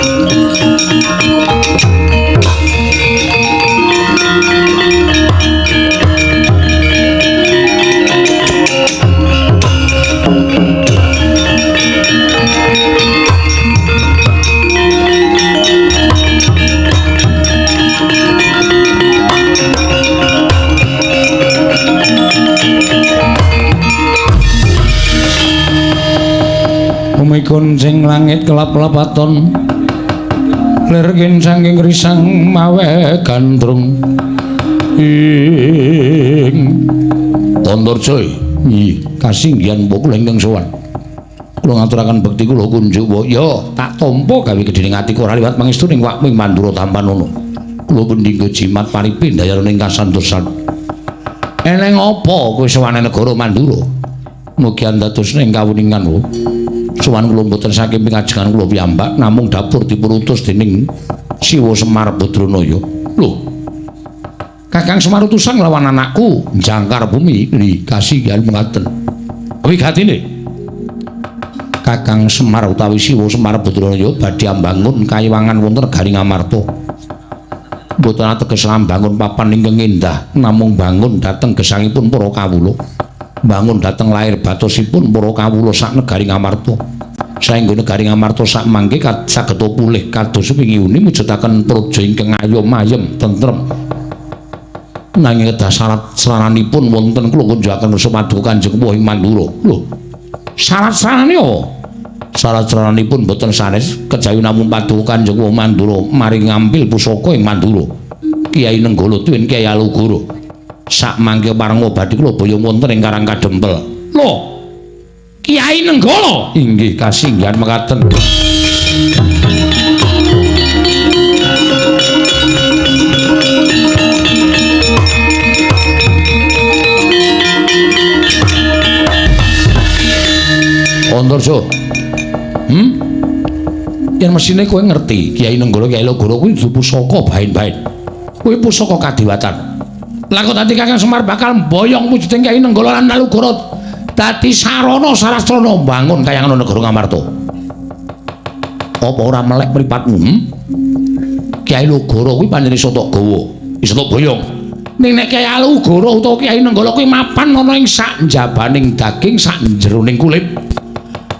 Kuncing langit kelap-lapaton lir saking risang mawe gandrung ing Antarja. Nggih, kasinggihan mbok kula ingkang sowan. Kula ngaturaken bekti kula kunjuk wa ya tak tampa gawe gedhening atiku ora liwat pangestu ning wakming Mandura tampanono. Kula pendhingga jimat paripe ndayarane ing kasantosan. Eneng apa kowe sowane negara Mandura? Mugi andados ing kawuningan wa. Sowan kula mboten saking pingajengan kula piyambak namung dapur dipunutus dening Siwa Semar Badranaya. Lho. Kakang Semar utusan nglawan anakku njangkar bumi nggih kasihan mengaten. Wigatine Kakang Semar utawi Siwa Semar Badranaya badhe ambangun kayiwangan wonten negari Ngamarta. Mboten ateges ambangun papan ingkang endah namung bangun dhateng gesangipun para kawula. Bangun dhateng lair batosipun para kawula sak negari Ngamarta. Saengga negari Ngamarta sak mangke saged pulih kados wingi-uni mujudaken praja ingkang ayom ayem tentrem. Nanging kedah syarat saranipun wonten kula kunjukaken kersa paduka Kanjeng Puh ing Mandura. Lho, syarat sarane apa? Syarat saranipun boten sanes kejawi namung paduka Kanjeng Puh Mandura mari ngampil pusaka ing Mandura. Kyai Nenggala tuwin Kyai Alugoro. Sak mangke pareng badhe kula boyong wonten ing Karang Kadempel. Lho, Kyai Nenggala inggih kasinggihan mekaten. Antarja. Yen mesine kowe ngerti, Kyai Nenggala Kyai Logoro kuwi dudu pusaka baen-baen. Kuwi pusaka kadiwatan. Lah kok dadi Kakang Semar bakal mboyong wujuding Kyai Nenggala lan Logoro dadi sarana sarastrana mbangun kayangan negara Ngamarta. Apa ora melek mripatmu? Kyai Logoro kuwi pancen iso tok gawa, iso tok boyong. Ning nek Kyai Logoro utawa Kyai Nenggala kuwi mapan ana ing sak njabaning daging, sak jeroning kulit.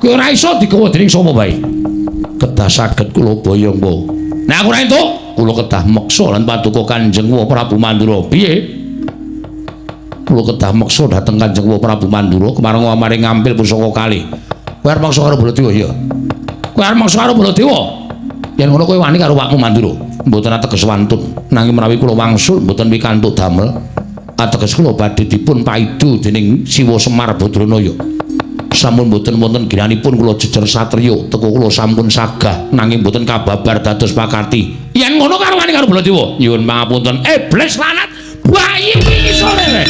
Kuwi ora iso digawa dening sapa wae. Kedah saged kula boyong, Po. Nek aku ora entuk, kula kedah meksa lan paduka Kanjeng Prabu Mandura. Piye? Kula kedah meksa dhateng Kanjeng Prabu Mandura kemareng amare ngambil pusaka kalih. Kowe arep meksa karo Baladewa ya? Kowe arep meksa karo Baladewa? Yen ngono kowe wani karo wakmu Mandura. Mboten ateges wantun. Nanging menawi kula wangsul mboten pikantuk damel. Ateges kula badhe dipun paidu dening Siwa Semar Badranaya. Sampun mboten wonten ginanipun kula jejer satriya teko kula sampun sagah nanging mboten kababar dados pakarti. Yen ngono karo wani karo Baladewa. Nyuwun pangapunten. Iblis lanat bayi iki sore.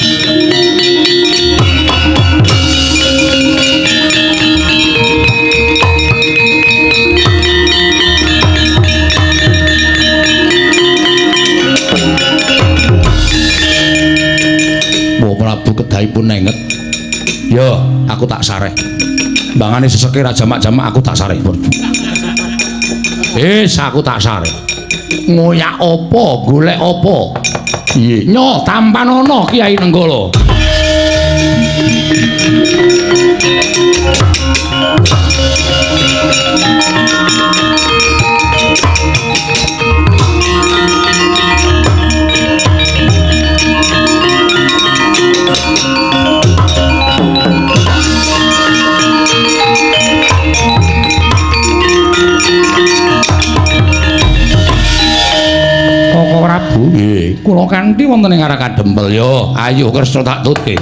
Mbok Prabu kedahipun nenget. Yo, aku tak sareh. Mbangane seseke ra jamak-jamak aku tak sareh. Wis, aku tak sareh. Ngoyak apa, golek apa? Piye? Nyo tampanana Kyai Nenggala. Koko Prabu, nggih, kula kanthi wonten ing arah Kadempel yo. Ayo Kresna tak tutke.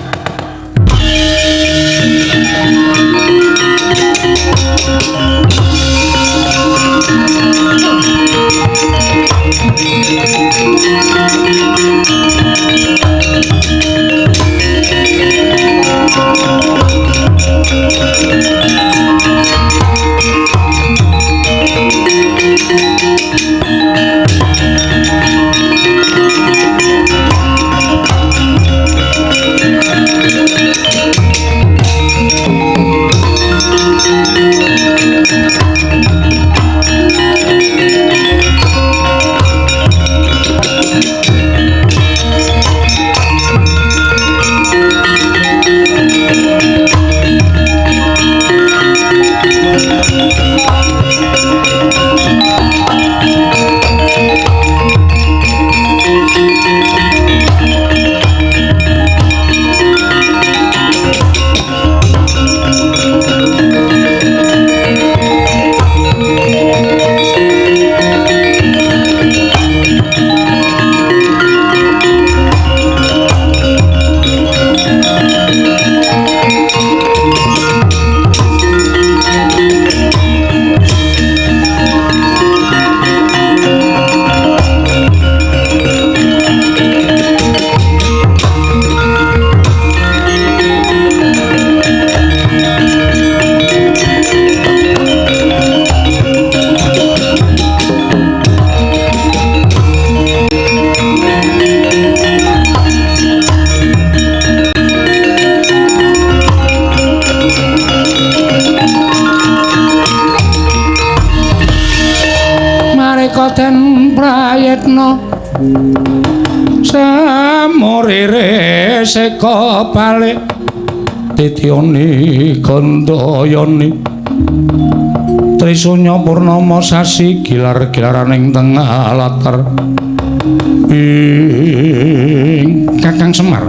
Den prayitna samurire seka balik titiyane gandayane Trisunya purnama sasi gilar-gilaraning tengah latar ing Kakang Semar.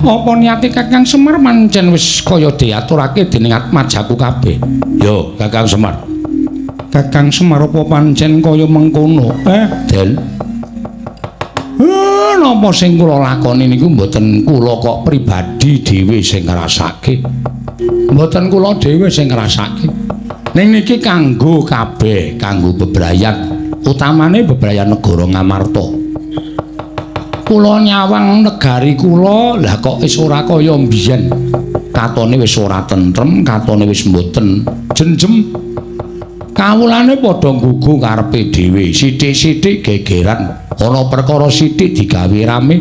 Apa niate Kakang Semar pancen wis kaya diaturake dening atmajaku kabeh? Yo, Kakang Semar. Kakang Semar apa pancen kaya mengkono? Den. Napa sing kula lakoni niku mboten kula kok pribadi dhewe sing ngrasake. Mboten kula dhewe sing ngrasake. Ning niki kanggo kabeh, kanggo bebrayan, utamane bebrayan negara Ngamarta. Kula nyawang negari kula, lah kok wis ora kaya mbiyen. Katone wis ora tentrem, katone wis mboten jenjem. Kawulane padha nggugu karepe dhewe, sithik-sithik gegeran, ana perkara sithik digawe rame,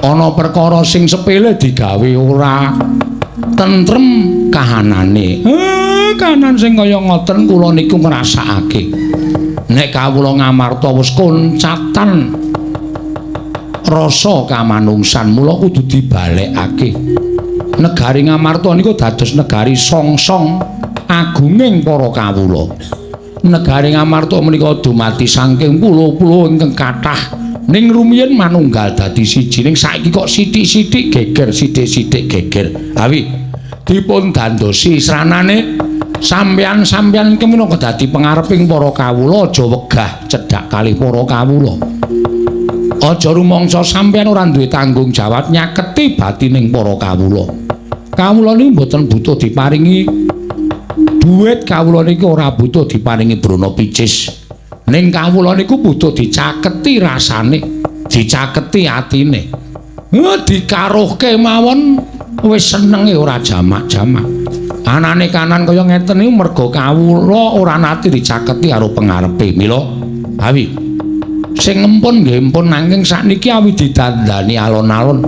ana perkara sing sepele digawe ora tentrem kahanane. Kahanan sing kaya ngoten kula niku ngrasakake. Nek kawula Ngamarta wis koncatan rasa kamanungsan, mula kudu dibalekake. Negari Ngamarta niku dados negari songsong agunging para kawula. Negari Ngamarta menika dumadi saking pulo-pulo ingkang kathah, ning rumiyin manunggal dadi siji, ning saiki kok sithik-sithik geger, sithik-sithik geger. Awi dipun dandosi sranane sampeyan-sampeyan iki minangka dadi pengareping para kawula, aja wegah cedhak kalih para kawula. Aja rumangsa sampeyan ora duwe tanggung jawab nyaketi batining para kawula. Kawula niku mboten butuh diparingi duit, kawula niku ora butuh diparingi brana picis. Ning kawula niku butuh dicaketi rasane, dicaketi atine. Dikaruhke mawon wis senenge ora jamak-jamak. Anane kanan kaya ngeten niku merga kawula ora nate dicaketi karo pengarepe. Mila awi sing empun nggih empun, nanging sakniki awi didandani alon-alon,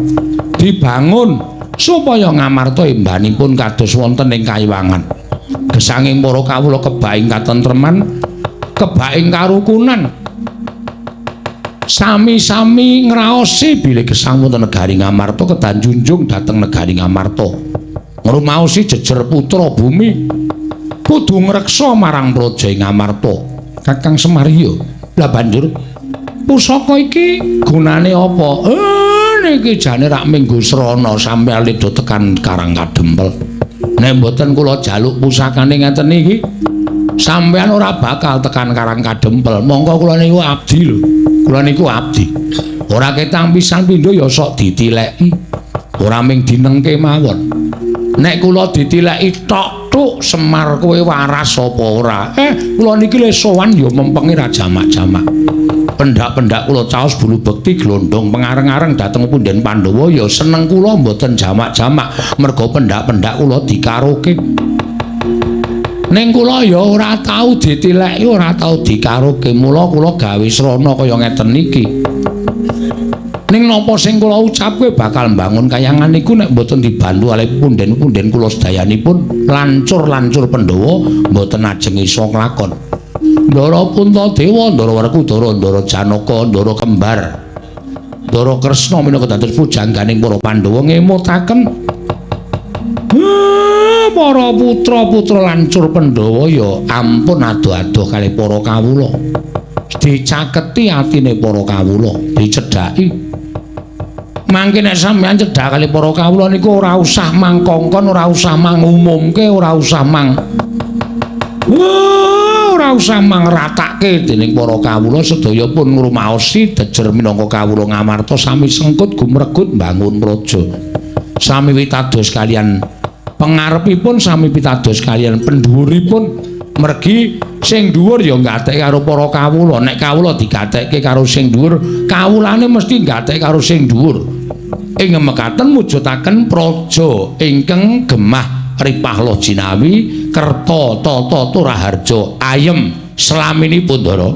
dibangun supaya Ngamarta embanipun kados wonten ing kayiwangan. Gesanging para kawula kebaing katentreman, kebaing karukunan, sami-sami ngraosi bilih gesang wonten negari Ngamarta kedah junjung dhateng negari Ngamarta. Ngrumaosi jejer putra bumi kudu ngreksa marang praja Ngamarta. Kakang Semar iya. Lah banjur pusaka iki gunane apa? Niki jane rak minggu srana sampeyan lido tekan Karang Kadempel. Nek mboten kula jaluk pusakane ngeten iki, sampeyan ora bakal tekan Karang Kadempel. Mongko kula niku abdi lho. Kula niku abdi. Ora ketang pisan pindho ya sok ditileki. Ora ming dinengke mawon. Nek kula ditileki tok tuk Semar kowe waras apa ora? Kula niki le sowan ya mempengi ra jamak-jamak. Pendak-pendak kula caos bulu bekti glondong pengareng-areng dhateng punden Pandhawa ya seneng kula mboten jamak-jamak merga pendak-pendak kula dikaroke. Ning kula ya ora tau ditileki, ora tau dikaroke, mula kula gawe srana kaya ngeten iki. Ning napa sing kula ucapke bakal mbangun kayangan niku nek mboten dibantu kalih punden-punden kula sedayanipun lancur-lancur Pandhawa mboten ajeng iso nglakon. Ndara Puntadewa, Ndara Werkudara, Ndara Janaka, Ndara Kembar, Ndara Kresna minangka dados pujangganing para Pandhawa ngemutaken para putra-putra lancur Pandhawa ya ampun adoh-adoh kalih para kawula. Dicaketi atine para kawula, dicedhaki. Mangke nek sampeyan cedhak kalih para kawula niku ora usah mangkongkon, ora usah mangumumke, ora usah mang ora usah mangratake dening para kawula sedaya pun ngrumaosi jejer minangka kawula Ngamarta sami sengkut gumregut mbangun praja. Sami pitados kaliyan pengarepipun, sami pitados kaliyan pendhuwuripun. Mergi sing dhuwur ya gatekke karo para kawula, nek kawula digatekke karo sing dhuwur, kawulane mesti gatekke karo sing dhuwur. Ing mekaten mujudaken praja ingkang gemah ripah loh jinawi kerta tata turaharja ayem slaminipun Ndara.